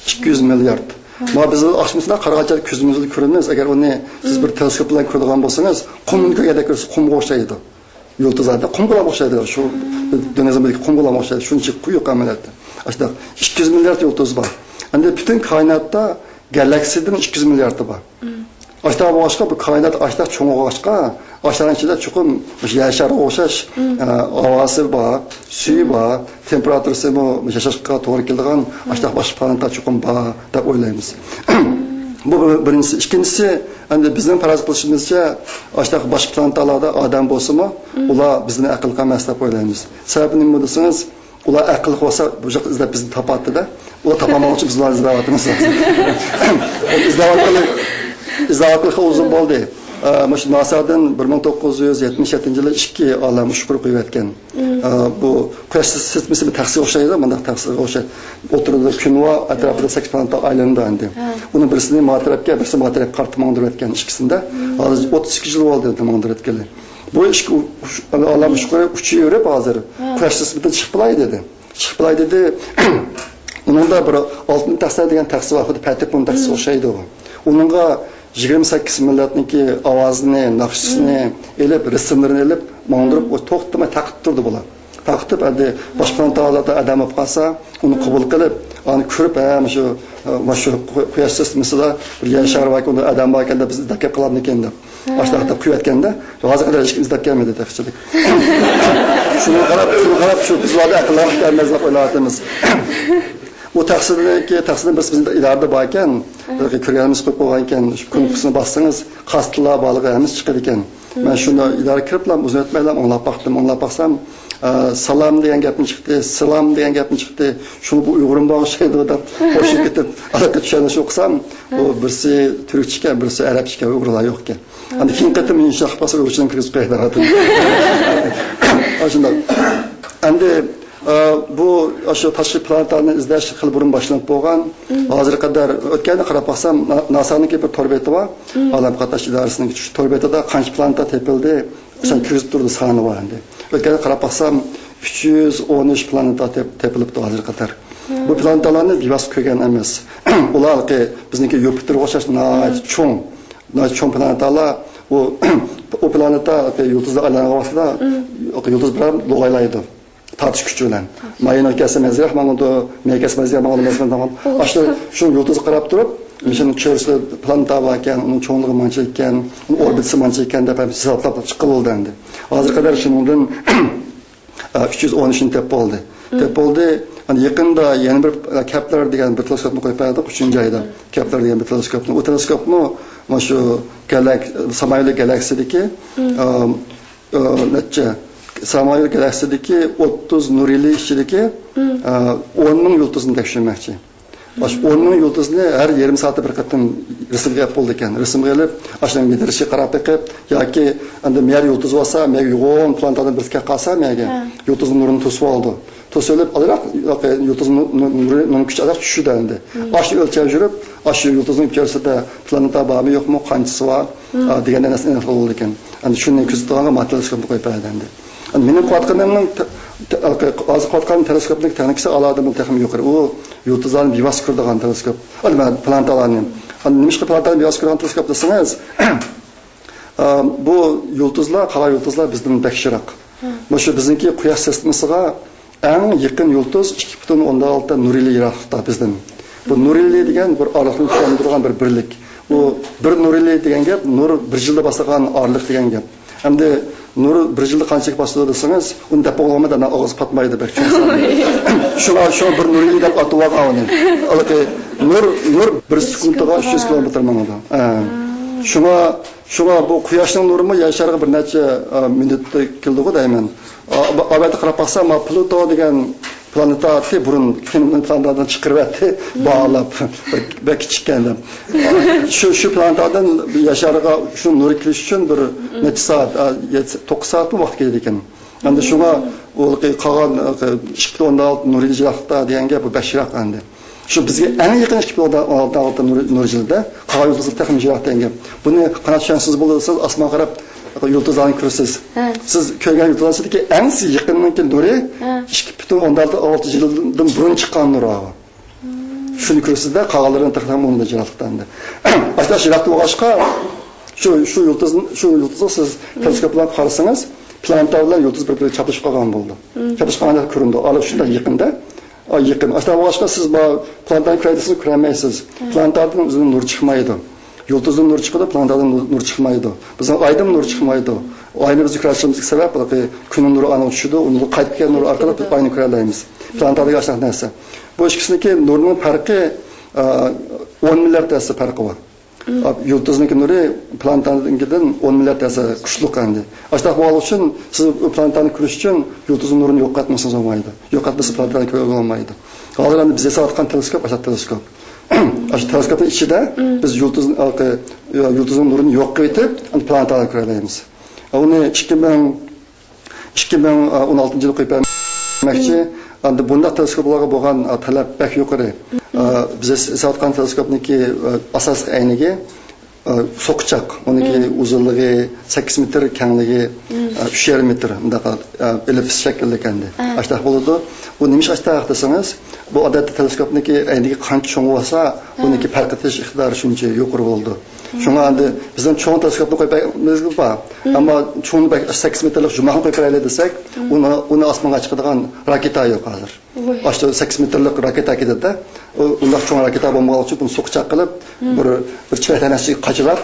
ئىككى يۈز مىليارد. ما بىز ئاخشىمىسىدا قارىغانچە كۆزىمىز بىلەن كۆرىمىز. ئەگەر ئۇنى سىز بىر تېلېسكوپ بىلەن كۆرىدىغان بولسىڭىز، قۇمنى كۆرگەندەك كۆرىسىز، قۇمغا ئوخشايدۇ. يۇلتۇزلاردا قۇمغا ئوخشايدۇ. شۇ دېڭىزىمىزدىكى قۇمغا ئوخشايدۇ. شۇنچە قويۇق ئەمەلىيەتتە. ئاشۇنداق ئىككى يۈز مىليارد يۇلتۇز بار. ئەمدى پۈتۈن كائىناتتا گالاكسىيىدىن ئىككى يۈز مىلياردى بار. ئاشتا بولغاچقا، بۇ كائىنات ئاشتا چوڭ بولغاچقا، ئاشتانىڭ ئىچىدە چوقۇم يەر شارىغا ئوخشاش، ئە، ھاۋاسى بار، سۈيى بار، تېمپېراتۇرىسىمۇ ياشاشقا توغرا كېلىدىغان ئاشتا باشقا پلانېتا چوقۇم بار دەپ ئويلايمىز. بۇ بىر-، بىرىنچىسى. ئىككىنچىسى، ئەمدى بىزنىڭ پەرەز قىلىشىمىزچە، ئاشتا باشقا پلانېتالاردا ئادەم بولسىمۇ، ئۇلار بىزدىن ئەقىللىق ئەمەس دەپ ئويلايمىز. سەۋەبى نېمە دېسىڭىز، ئۇلار ئەقىللىق بولسا، بۇ ياقتا ئىزدەپ بىزنى تاپاتتى-دە. ئۇلار تاپالمىغۇچە بىز ئۇلارنى ئىزدەۋاتىمىز. ئىزدەۋاتقىلى، ئىزدەۋاتقىلى خېلى ئۇزۇن بولدى. ئە، مۇشۇ ناسادىن بىر مىڭ توققۇز يۈز يەتمىش يەتتىنچى يىلى ئىككى ئالەم ئۇچقۇر قويۇۋەتكەن. ئە، بۇ قۇياش سىستېمىسى بىر تەخسىگە ئوخشايدۇ، مانداق تەخسىگە ئوخشايدۇ. ئوتتۇرىدا كۈن بار، ئەتراپىدا سەككىز پلانېتا ئايلىنىدۇ ئەمدى. ئۇنىڭ بىرسىنى ما تەرەپكە، بىرسىنى ما تەرەپكە قارىتىپ ماڭدۇرۇۋەتكەن ئىككىسىنى-دە. ھازىر ئوتتۇز ئىككى يىل بولدى ماڭدۇرۇۋەتكىلى. بۇ ئىككى ئۇ-، ئۇچ-، ئالەم ئۇچقۇرى ئۇچۇۋېرىپ ھازىر قۇياش سىستېمىسىدىن چىقىپ بولاي دېدى. چىقىپ بولاي دېدى. ئۇنىڭدا بىر ئالتۇن تەخسە دېگەن تەخسە بار، خۇددى پەتىپۇن تەخسىسىگە ئوخشايدۇ. ئۇنىڭغا يىگىرمە سەككىز مىللەتنىڭكى ئاۋازىنى، ناخشىسىنى ئېلىپ، رەسىملىرىنى ئېلىپ، ماڭدۇرۇپ، ئۇ توختىماي تارقىتىپ تۇردى بۇلار. تارقىتىپ، ئەمدى باشقا پلانېتالاردا ئادەم بولۇپ قالسا، ئۇنى قوبۇل قىلىپ، ئۇنى كۆرۈپ، ھە، مۇشۇ، مۇشۇ قۇياش سىستېمىسىدا بىر يەر شارى باركەن، ئۇندا ئادەم باركەن دەپ بىزنى ئىزدەپ كېلىپ قالامدىكىن دەپ. ئاشۇنداق دەپ قويۇۋەتكەندە، ھازىرغا قەدەر ھېچكىم ئىزدەپ كەلمىدى تېخىچىلىك. شۇنىڭغا قاراپ، شۇنىڭغا قاراپ، شۇ بىز بۇلاردا ئەقىللىق ئىكەنمىز دەپ ئويلاۋاتىمىز. ئۇ تەخسىدىكى، تەخسىدىن بىرسى بىزنىڭ ئىدارىدە باركەن، كۆرگەنمىز قويۇپ قويغانكەن، شۇ كۇنۇپكىسىنى باسسىڭىز، قاستىلار بارلىقى ھەممىسى چىقىدىكەن. مەن شۇنى ئىدارىگە كىرىپلا ئۇزۇن ئۆتمەيلا ئاڭلاپ باقتىم، ئاڭلاپ باقسام، ئە، سالام دېگەن گەپمۇ چىقتى، سىلام دېگەن گەپمۇ چىقتى. شۇ بۇ ئۇيغۇرمۇ بار ئوخشايدۇ دەپ قوشۇلۇپ كېتىپ، ھېلىقى چۈشەنىشىپ ئوقۇسام، ئۇ بىرسى تۈركچىكەن، بىرسى ئەرەبچىكەن، ئۇيغۇرلار يوقكەن. ئەمدى كېيىنكى قېتىم ئىنشاللا بولسا ئۇيغۇرچىنى كىرگۈزۈپ قوياي دەۋاتىمەن. ئاشۇنداق. ئەمدى، ئە، بۇ، ئاشۇ تاشقى پلانېتالارنى ئىزدەش خېلى بۇرۇن باشلىنىپ بولغان. ھازىرغا قەدەر ئۆتكەندە قاراپ باقسام، نا-، ناسانىڭكى بىر تور بېتى بار. ئالەم قاتناش ئىدارىسىنىڭ شۇ تور بېتىدا قانچە پلانېتا تېپىلدى، شۇنى كىرگۈزۈپ تۇرىدۇ، سانى بار ئەمدى. ئۆتكەندە قاراپ باقسام، ئۈچ يۈز ئون ئۈچ پلانېتا تېپ-، تېپىلىپتۇ ھازىرغا قەدەر. بۇ پلانېتالارنى بىۋاسىتە كۆرگەن ئەمەس. ئۇلار ھېلىقى بىزنىڭكى يۇپىتېرغا ئوخشاش ناھايىتى چوڭ، ناھايىتى چوڭ پلانېتالار. ئۇ، ئۇ پلانېتا يۇلتۇزدا ئايلانغان ۋاقتىدا يۇلتۇز بىر لوغايلايدۇ. تارتىش كۈچى بىلەن. ماينىڭ كەلسە مەزگىلەك ماڭىدۇ، مەي كەلسە مەزگىلەك ماڭىدۇ، مەزگىلەك ماڭىدۇ. ئاشۇ شۇ يۇلتۇزغا قاراپ تۇرۇپ، مۇشۇنىڭ چۆرىسىدە پلانېتا باركەن، ئۇنىڭ چوڭلۇقى مانچە ئىكەن، ئۇنىڭ ئوربىتىسى مانچە ئىكەن دەپ ھەممىسى ھېسابلاپ چىققىلى بولدى ئەمدى. ھازىرغا قەدەر شۇنىڭدىن ئۈچ يۈز ئون ئۈچنى تېپىپ بولدى. دەپ بولدى. ئەنە يېقىندا يەنە بىر، ئە، كەپلەر دېگەن بىر تېلېسكوپنى قويۇپ بەردۇق، ئۈچىنچى ئايدا. كەپلەر دېگەن بىر تېلېسكوپنى. ئۇ تېلېسكوپمۇ مانا شۇ گالاك-، سامايلىق گالاكسىيىدىكى، ئە، ئە، نەچچە، سامايلىق گالاكسىيىدىكى ئوتتۇز نۇر يىلى ئىچىدىكى، ئە، ئون مىڭ يۇلتۇزنى تەكشۈرمەكچى. ئاشۇ ئون مىڭ يۇلتۇزنى ھەر يېرىم سائەتتە بىر قېتىم رەسىمگە ئېلىپ بولىدىكەن. رەسىمگە ئېلىپ، ئاشۇنىڭ مېدىرىشىگە قاراپ بېقىپ، ياكى ئەمدى مەيەر يۇلتۇز بولسا، مەيەر يوغان پلانېتادىن بىرسى كەپ قالسا، مەيەرگە يۇلتۇزنىڭ نۇرىنى توسۇۋالىدۇ. توسۇۋېلىپ، ئازراق يۇلتۇزنىڭ نۇ-، نۇرى، نۇرىنىڭ كۈچى ئازراق چۈشىدۇ ئەمدى. ئاشۇنى ئۆلچەپ يۈرۈپ، ئاشۇ يۇلتۇزنىڭ ئىچەرىسىدە پلانېتا بارمۇ يوقمۇ، قانچىسى بار، ئا، دېگەن نەرسىنى ئېنىقلاپ بولىدىكەن. ئەمدى شۇنى كۆزىتىدىغانغا ما تېلېسكوپنى قويۇپ بەردى ئەمدى. ئەمدى مېنىڭ قىلىۋاتقىنىمنىڭ ت-، ت-، ھازىر قىلىۋاتقان تېلېسكوپنىڭ تېخنىكىسى ئالاھىدە، تېخىمۇ يۇقىرى. ئۇ يۇلتۇزلارنى بىۋاسىتە كۆرىدىغان تېلېسكوپ. ئەمدى پلانېتالارنى. ئەمدى نېمىشقا پلانېتالارنى بىۋاسىتە كۆرىدىغان تېلېسكوپ دېسىڭىز، ئا، بۇ يۇلتۇزلار، قالغان يۇلتۇزلار بىزدىن بەك يىراق. مۇشۇ بىزنىڭكى قۇياش سىستېمىسىغا ئەڭ يېقىن يۇلتۇز ئىككى پۈتۈن ئوندىن ئالتە نۇر يىلى يىراقلىقتا بىزدىن. بۇ نۇر يىلى دېگەن بىر ئارىلىقنى چۈشەندۈرىدىغان بىر بىرلىك. بۇ بىر نۇر يىلى دېگەن گەپ نۇر بىر يىلدا باسىدىغان ئارىلىق دېگەن گەپ. ئەمدى نۇر بىر يىلدا قانچىلىك باسىدۇ دېسىڭىز، ئۇنى دەپ بولغانمۇ، ئانا ئاغزى پاتمايدۇ، بەك چۈشەنسەم. شۇڭا، شۇڭا بىر نۇر يىلى دەپ ئاتىۋالغان ئۇنى. ھېلىقى نۇر، نۇر بىر سېكۇنتىغا ئۈچ يۈز كىلومېتىر ماڭىدۇ. ھە. شۇڭا، شۇڭا بۇ قۇياشنىڭ نۇرىمۇ يەر شارىغا بىر نەچچە، ئە، مىنۇتتا كېلىدىغۇ دەيمەن. ئا، بۇ، ئا، بۇ يەردە قاراپ باقسا، ما پلۇتو دېگەن پلانېتا ئاتتى، بۇرۇن كېيىن پلانېتادىن چىقىرىۋەتتى، باھالاپ، بەك، بەك كىچىككەن دەپ. شۇ، شۇ پلانېتادىن يەر شارىغا شۇ نۇر كېلىش ئۈچۈن بىر نەچچە سائەت، ئا، يەتتە، توققۇز سائەتمۇ ۋاقىت كېتىدىكەن. ئەمدى شۇڭا ئۇ قالغان، ئە، ئىككى پۈتۈن ئوندىن ئالتە نۇر يىلى يىراقلىقتا دېگەن گەپ، بۇ بەك يىراق ئەمدى. شۇ بىزگە ئەڭ يېقىن ئىككى پۈتۈن ئوندىن ئالتە نۇر، نۇر يىلىدا، قالغان يۇلتۇزلار تېخىمۇ يىراق دېگەن گەپ. بۇنى قانداق چۈشەنسىڭىز بولىدۇ دېسىڭىز، ئاسمانغا قاراپ يۇلتۇزلارنى كۆرىسىز. سىز كۆرگەن يۇلتۇزلار ئىچىدىكى ئەڭ يېقىننىڭكى نۇرى ئىككى پۈتۈن ئوندىن ئالتە يىلدىن بۇرۇن چىققان نۇر ئۇ. شۇنى كۆرىسىز-دە، قالغانلىرىنى تېخىمۇ ئۇنىڭدىن يىراقلىقتا ئەمدى. ئاشۇنداق يىراقتا بولغاچقا، شۇ، شۇ يۇلتۇز، شۇ يۇلتۇزغا سىز تېلېسكوپ بىلەن قارىسىڭىز، پلانېتا بىلەن يۇلتۇز بىر-بىرىگە چاپلىشىپ قالغان بولىدۇ. چاپلىشىپ قالغاندەك كۆرۈنىدۇ. ئارىلىق شۇنداق يېقىندا. ئا، يېقىن. ئاشۇنداق بولغاچقا سىز بۇ پلانېتانى كۆرەي دېسىڭىز، كۆرەلمەيسىز. پلانېتادىن ئۆزىنىڭ نۇرى چىقمايدۇ. يۇلتۇزدىن نۇر چىقىدۇ، پلانېتادىن نۇر، نۇر چىقمايدۇ. بىزنىڭ ئايدىن نۇر چىقمايدۇ. ئاينى بىز كۆرەلىشىمىزگە سەۋەب، بۇ كۈننىڭ نۇرى ئانىڭغا چۈشىدۇ، ئۇنىڭغا قايتىپ كەلگەن نۇر ئارقىلىق بىز ئاينى كۆرەلەيمىز. پلانېتادىكى ئاشۇنداق نەرسە. بۇ ئىككىسىنىڭكى نۇرىنىڭ پەرقى، ئا، ئون مىليارد ھەسسە پەرقى بار. ئا، يۇلتۇزنىڭكى نۇرى پلانېتانىڭكىدىن ئون مىليارد ھەسسە كۈچلۈك ئەمدى. ئاشۇنداق بولغانلىقى ئۈچۈن سىز پلانېتانى كۆرۈش ئۈچۈن يۇلتۇزنىڭ نۇرىنى يوقاتمىسىڭىز بولمايدۇ. يوقاتمىسا پلانېتانى كۆرگىلى بولمايدۇ. ھازىر ئەمدى بىز ياساۋاتقان تېلېسكوپ، ئاشۇنداق تېلېسكوپ. ئاشۇ تېلېسكوپنىڭ ئىچىدە بىز يۇلتۇزنىڭ، يۇلتۇزنىڭ نۇرىنى يوق قىلىۋېتىپ، ئەمدى پلانېتالارنى كۆرەلەيمىز. ئۇنى ئىككى مىڭ، ئىككى مىڭ ئون ئالتىنچى يىلى قويۇپ بەرمەكچى. ئەمدى بۇنداق تېلېسكوپلارغا بولغان، ئا، تەلەپ بەك يۇقىرى. ئا، بىز ياساۋاتقان تېلېسكوپنىڭكى، ئا، ئاساسلىق ئەينىكى، ئا، سوقىچاق. ئۇنىڭكى ئۇزۇنلۇقى سەككىز مېتىر، كەڭلىكى، ئا، ئۈچ يېرىم مېتىر. مۇنداق، ئا، ئېللىپس شەكىللىك ئەمدى. ئاشتاق بولىدۇ. بۇ نېمىشقا ئاشتاق دېسىڭىز، بۇ ئادەتتە تېلېسكوپنىڭكى ئەينىكى قانچە چوڭ بولسا، ئۇنىڭكى پەرق ئېتىش ئىقتىدارى شۇنچە يۇقىرى بولىدۇ. شۇڭا ئەمدى بىزنىڭ چوڭ تېلېسكوپنى قويۇپ بەرگىمىز بار. ئەمما چوڭ بەك سەككىز مېتىرلىق جۇماقنى قويۇپ بېرەيلى دېسەك، ئۇنى، ئۇنى ئاسمانغا چىقىدىغان راكېتا يوق ھازىر. ئاشۇ سەككىز مېتىرلىق راكېتا كېتىدۇ-دە. ئۇ، ئۇنداق چوڭ راكېتا بولمىغانلىقى ئۈچۈن بۇنى سوقىچاق قىلىپ، بىر، بىر چىرايدەك نەرسىگە قاچىلاپ،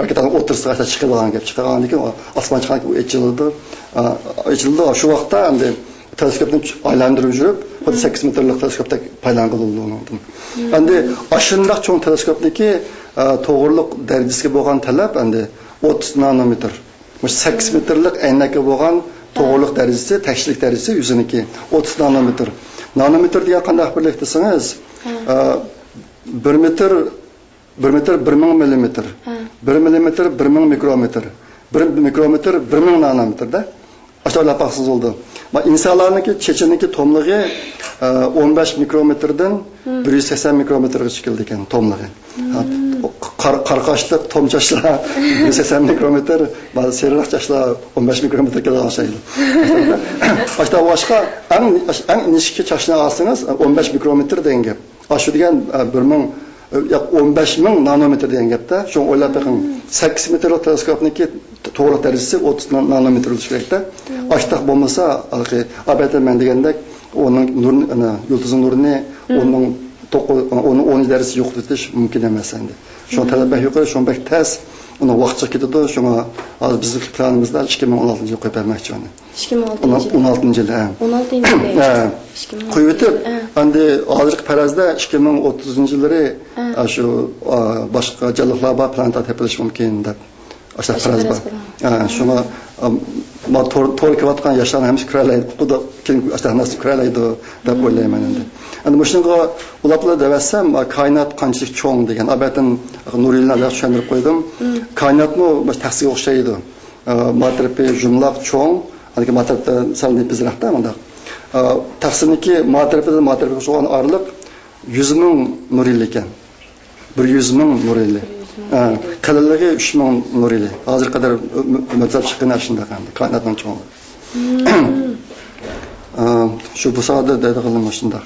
راكېتانىڭ ئوتتۇرىسىغا چىقىدىغان گەپ. چىقىدىغاندىن كېيىن ئاسمان چىققاندىن كېيىن ئېچىلىدۇ. ئا، ئېچىلىدۇ. شۇ ۋاقىتتا ئەمدى تېلېسكوپنى ئايلاندۇرۇپ يۈرۈپ، خۇددى سەككىز مېتىرلىق تېلېسكوپتەك پايدىلانغىلى بولىدۇ ئۇنىڭدىن. ئەمدى ئاشۇنداق چوڭ تېلېسكوپنىڭكى، ئە، توغرىلىق دەرىجىسىگە بولغان تەلەپ ئەمدى ئوتتۇز نانومېتىر. مۇشۇ سەككىز مېتىرلىق ئەينەككە بولغان توغرىلىق دەرىجىسى، تەكشىلىك دەرىجىسى يۈزىنىڭكى ئوتتۇز نانومېتىر. نانومېتىر دېگەن قانداق بىرلىك دېسىڭىز، ئە، بىر مېتىر بىر مېتىر بىر مىڭ مىللىمېتىر. بىر مىللىمېتىر بىر مىڭ مىكرومېتىر. بىر مىكرومېتىر بىر مىڭ نانومېتىر-دە. ئاشۇنداق ئويلاپ باقسىڭىز بولىدۇ. ما، ئىنسانلارنىڭكى، چېچىنىڭكى توملۇقى، ئە، ئون بەش مىكرومېتىردىن بىر يۈز سەكسەن مىكرومېتىرغىچە كېلىدىكەن توملۇقى. ھە، قار-، قارا قاشلىق توم چاچلار بىر يۈز سەكسەن مىكرومېتىر، بەزى سېرىق چاچلار ئون بەش مىكرومېتىر كېلىدىغان ئوخشايدۇ. ئاشۇنداق بولغاچقا، ئەڭ، ئەڭ ئىنچىكە چاچنى ئالسىڭىز، ئون بەش مىكرومېتىر دېگەن گەپ. ئاشۇ دېگەن، ئە، بىر مىڭ، ئە، ياق، ئون بەش مىڭ نانومېتىر دېگەن گەپتە. شۇڭا ئويلاپ بېقىڭ. سەككىز مېتىرلىق تېلېسكوپنىڭكى توغرىلىق دەرىجىسى ئوتتۇز نا-، نانومېتىر بولۇشى كېرەكتە. ئاشتاق بولمىسا، ئەلبەتتە مەن دېگەندەك، ئۇنىڭ نۇر-، ئەنە، يۇلتۇزنىڭ نۇرىنى ئۇنىڭ توققۇز، ئۇنىڭ ئون دەرىجىسى يوقىتىۋېتىش مۇمكىن ئەمەس ئەمدى. شۇڭا تەلەپ بەك يۇقىرى، شۇڭا بەك تەس. ئۇنىڭ ۋاقتى كېتىدۇ، شۇڭا ھازىر بىزنىڭ پىلانىمىزدا ئىككى مىڭ ئون ئالتىنچى يىل قويۇپ بەرمەكچى ئۇنى. ئىككى مىڭ ئۇنىڭ ئون ئالتىنچى يىل. ئون ئالتىنچى يىلى، ھە. ئون ئالتىنچى يىل. ھە. ئىككى مىڭ قويۇۋېتىپ، ھە. ئەمدى ھازىرقى پەرەزدە ئىككى مىڭ ئوتتۇزىنچى يىللىرى ھە. ئە، شۇ ئا، باشقا جانلىقلار بار پىلانېتا تېپىلىشى مۇمكىن دەپ ئاشۇنداق ئاشۇ پەرەز پەرەز بار. بار. ھە، شۇڭا ئا، ما تور تور كۆرۈۋاتقان ياشلارنىڭ ھەممىسى كۆرەلەيدۇ، خۇدا كېيىن ئاشۇنداق نەرسە كۆرەلەيدۇ دەپ ئويلايمەن ئەمدى. ئەمدى مۇشۇنىڭغا ئۇلاپلا دەۋەتسەم، ئا، كائىنات قانچىلىك چوڭ دېگەن ئابەتتىن نۇرىنى ئازراق چۈشەندۈرۈپ قويدۇم. كائىناتمۇ مۇشۇ تەخسىگە ئوخشايدۇ. ئا، ما تەرىپى يۇمىلاق، چوڭ، ئاندىن كېيىن ما تەرىپى سەل نېپىزراقتا مۇنداق. ئا، تەخسىنىڭكى ما تەرىپىدىن ما تەرىپىگە سوغان ئارىلىق يۈز مىڭ نۇرىلى ئىكەن. بىر يۈز مىڭ نۇرىلى. ئا، قېلىنلىقى ئۈچ مىڭ نۇرىلى. ھازىرغا قەدەر مۆ-، مۆ-، مۆلچەرلەپ چىققىنى ئاشۇنداق ئەمدى، كائىناتنىڭ چوڭلۇقى. ئا، شۇ بۇ ساھەدە دەيدىغىنىم مۇشۇنداق.